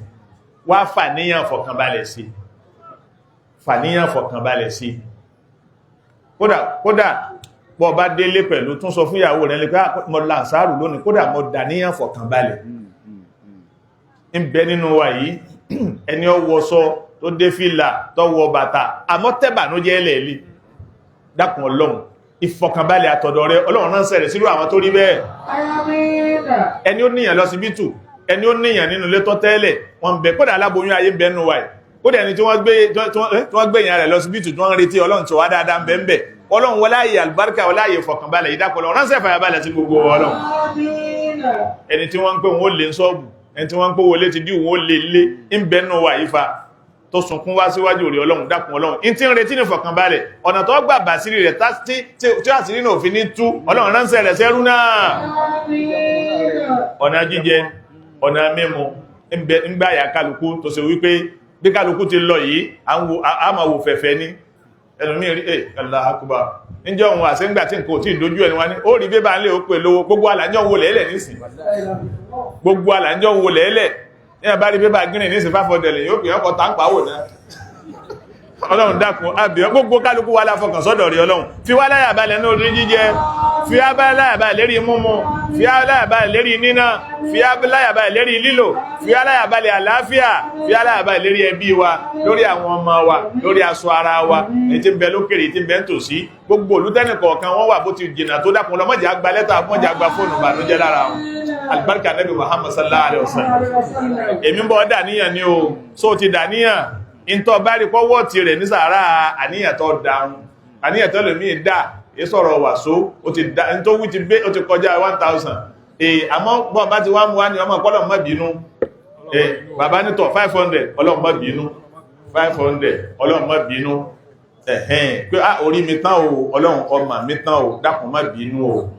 wá fàníyàn fọkànbalẹ̀ sí, fàníyàn fọkànbalẹ̀ sí. Kódà bọ́ bá délé pẹ̀lú, tún sọ fún ìyàwó rẹ̀ lè pé, "Ah, mo làǹsáàrù lónìí, kódà mo dàníyàn fọkànbalẹ̀." Ń bẹ nínú wa yìí ẹni ó wọṣọ tó dé fìlà tó wọ bàtà, àmọ́ tẹ́bànújẹ́ ẹlẹ́ẹ̀lì. Dákun Ọlọ́run, ìfọ̀kànbalẹ̀ àtọ̀dọ̀ rẹ, Ọlọ́run ránṣẹ́ rẹ̀ sírú àwọn tó rí bẹ́ẹ̀. آمين. Ẹni ó níyàn lọ́sibítù, ẹni ó níyàn nínú ilé tó tẹ́lẹ̀ wọ́n bẹ, kódà aláboyún ayé ń bẹ nínú wa yìí, kódà ẹni tí wọ́n gbé tí wọ́n gbé ìyàn rẹ̀ lọ́sibítù tí wọ́n ń retí Ọlọ́run tí wá dáadáa ń bẹ ń bẹ. Ọlọ́run wọlé ààyè àlùbáríkà, wọlé ààyè ìfọ̀kànbalẹ̀ yìí, dákun Ọlọ́run ránṣẹ́ ìfàyàbalẹ̀ sí gbogbo wa, Ọlọ́run. آمين. Ẹni tí wọ́n ń pè wọ́n ó lè ń sọ́ọ̀bù, ẹni tí wọ́n ń pè wọlé ti dí wọ́n ó lè lé ń bẹ nínú wa yìí fa tó sunkún wá síwájú rẹ̀. Ọlọ́run, dákun Ọlọ́run, in tí ń retí ní ìfọ̀kànbalẹ̀, ọ̀nà tó gbà bàsírí rẹ̀ tí àṣírí náà fi ní tú, Ọlọ́run ránṣẹ́ rẹ̀ sẹ́rú náà. آمين. Ọ̀nà jíjẹ, ọ̀nà mímu ń gbá àyà kálukú tó ṣe wípé bí kálukú ti lọ yìí, à ń máa wò fẹ̀fẹ̀ ní ẹlòmíì rí ẹ̀. Allahu Akbar, níjọ́ òun àṣẹ́ngbà tí nǹkan ò tí ì dójú ẹni wá ní ó rí bébà ńlẹ̀ ó pè lówó. Gbogbo àlàjọ́ wo lẹ́lẹ̀ nísìn, gbogbo àlàjọ́ wo lẹ́lẹ̀ ní àbá rí bébà gírìn nísìn, 500 yóò pè ọkọ̀ táǹpà wò náà. Ọlọ́run dákun àbíọ́ gbogbo kálukú wa láfọkàn sọ́dọ̀ rí Ọlọ́run. Fi wá láyà balẹ̀ ní orí jíjẹ, fi wá láyà balẹ̀ lérí mímu, fi wá láyà balẹ̀ lérí níná, fi wá láyà balẹ̀ lérí lílò, fi wá láyà balẹ̀ àlàáfíà, fi wá láyà balẹ̀ lérí ẹbí wa, lórí àwọn ọmọ wa, lórí aṣọ ara wa, èyí tí ń bẹ lókèrè, èyí tí ń bẹ nítòsí. Gbogbo olùtẹ́nì kọ̀ọ̀kan wọ́n wà bó ti jìnnà tó, dákun lọ́mọdé àgbà lẹ́tà, mọ́jà àgbà fóònù bànújẹ́ lára wọn. Alibarika Nabi Muhammad sallallahu alaihi wasallam. Èmi ń bọ́ dàníyàn ni o, so ti dàníyàn ìntọ́ bá rí pọ́wọ́ ti rẹ̀ ní sàárà. Àníyàn tó dáun, àníyàn tó lè mí dà é sọ̀rọ̀ wàsó, ó ti dá ní tó wí ti gbé, ó ti kọjá 1000. Èè àmọ́ bọ́n bá ti wá mú wá ní ọmọ ọpọlọ mọ́ bínú. Bàbá nítọ̀ 500, Ọlọ́run má bínú, 500, Ọlọ́run má bínú. Ẹ̀hẹ́n pé á orí mi tán o, Ọlọ́run ọmọ mi tán o, dákun má bínú o.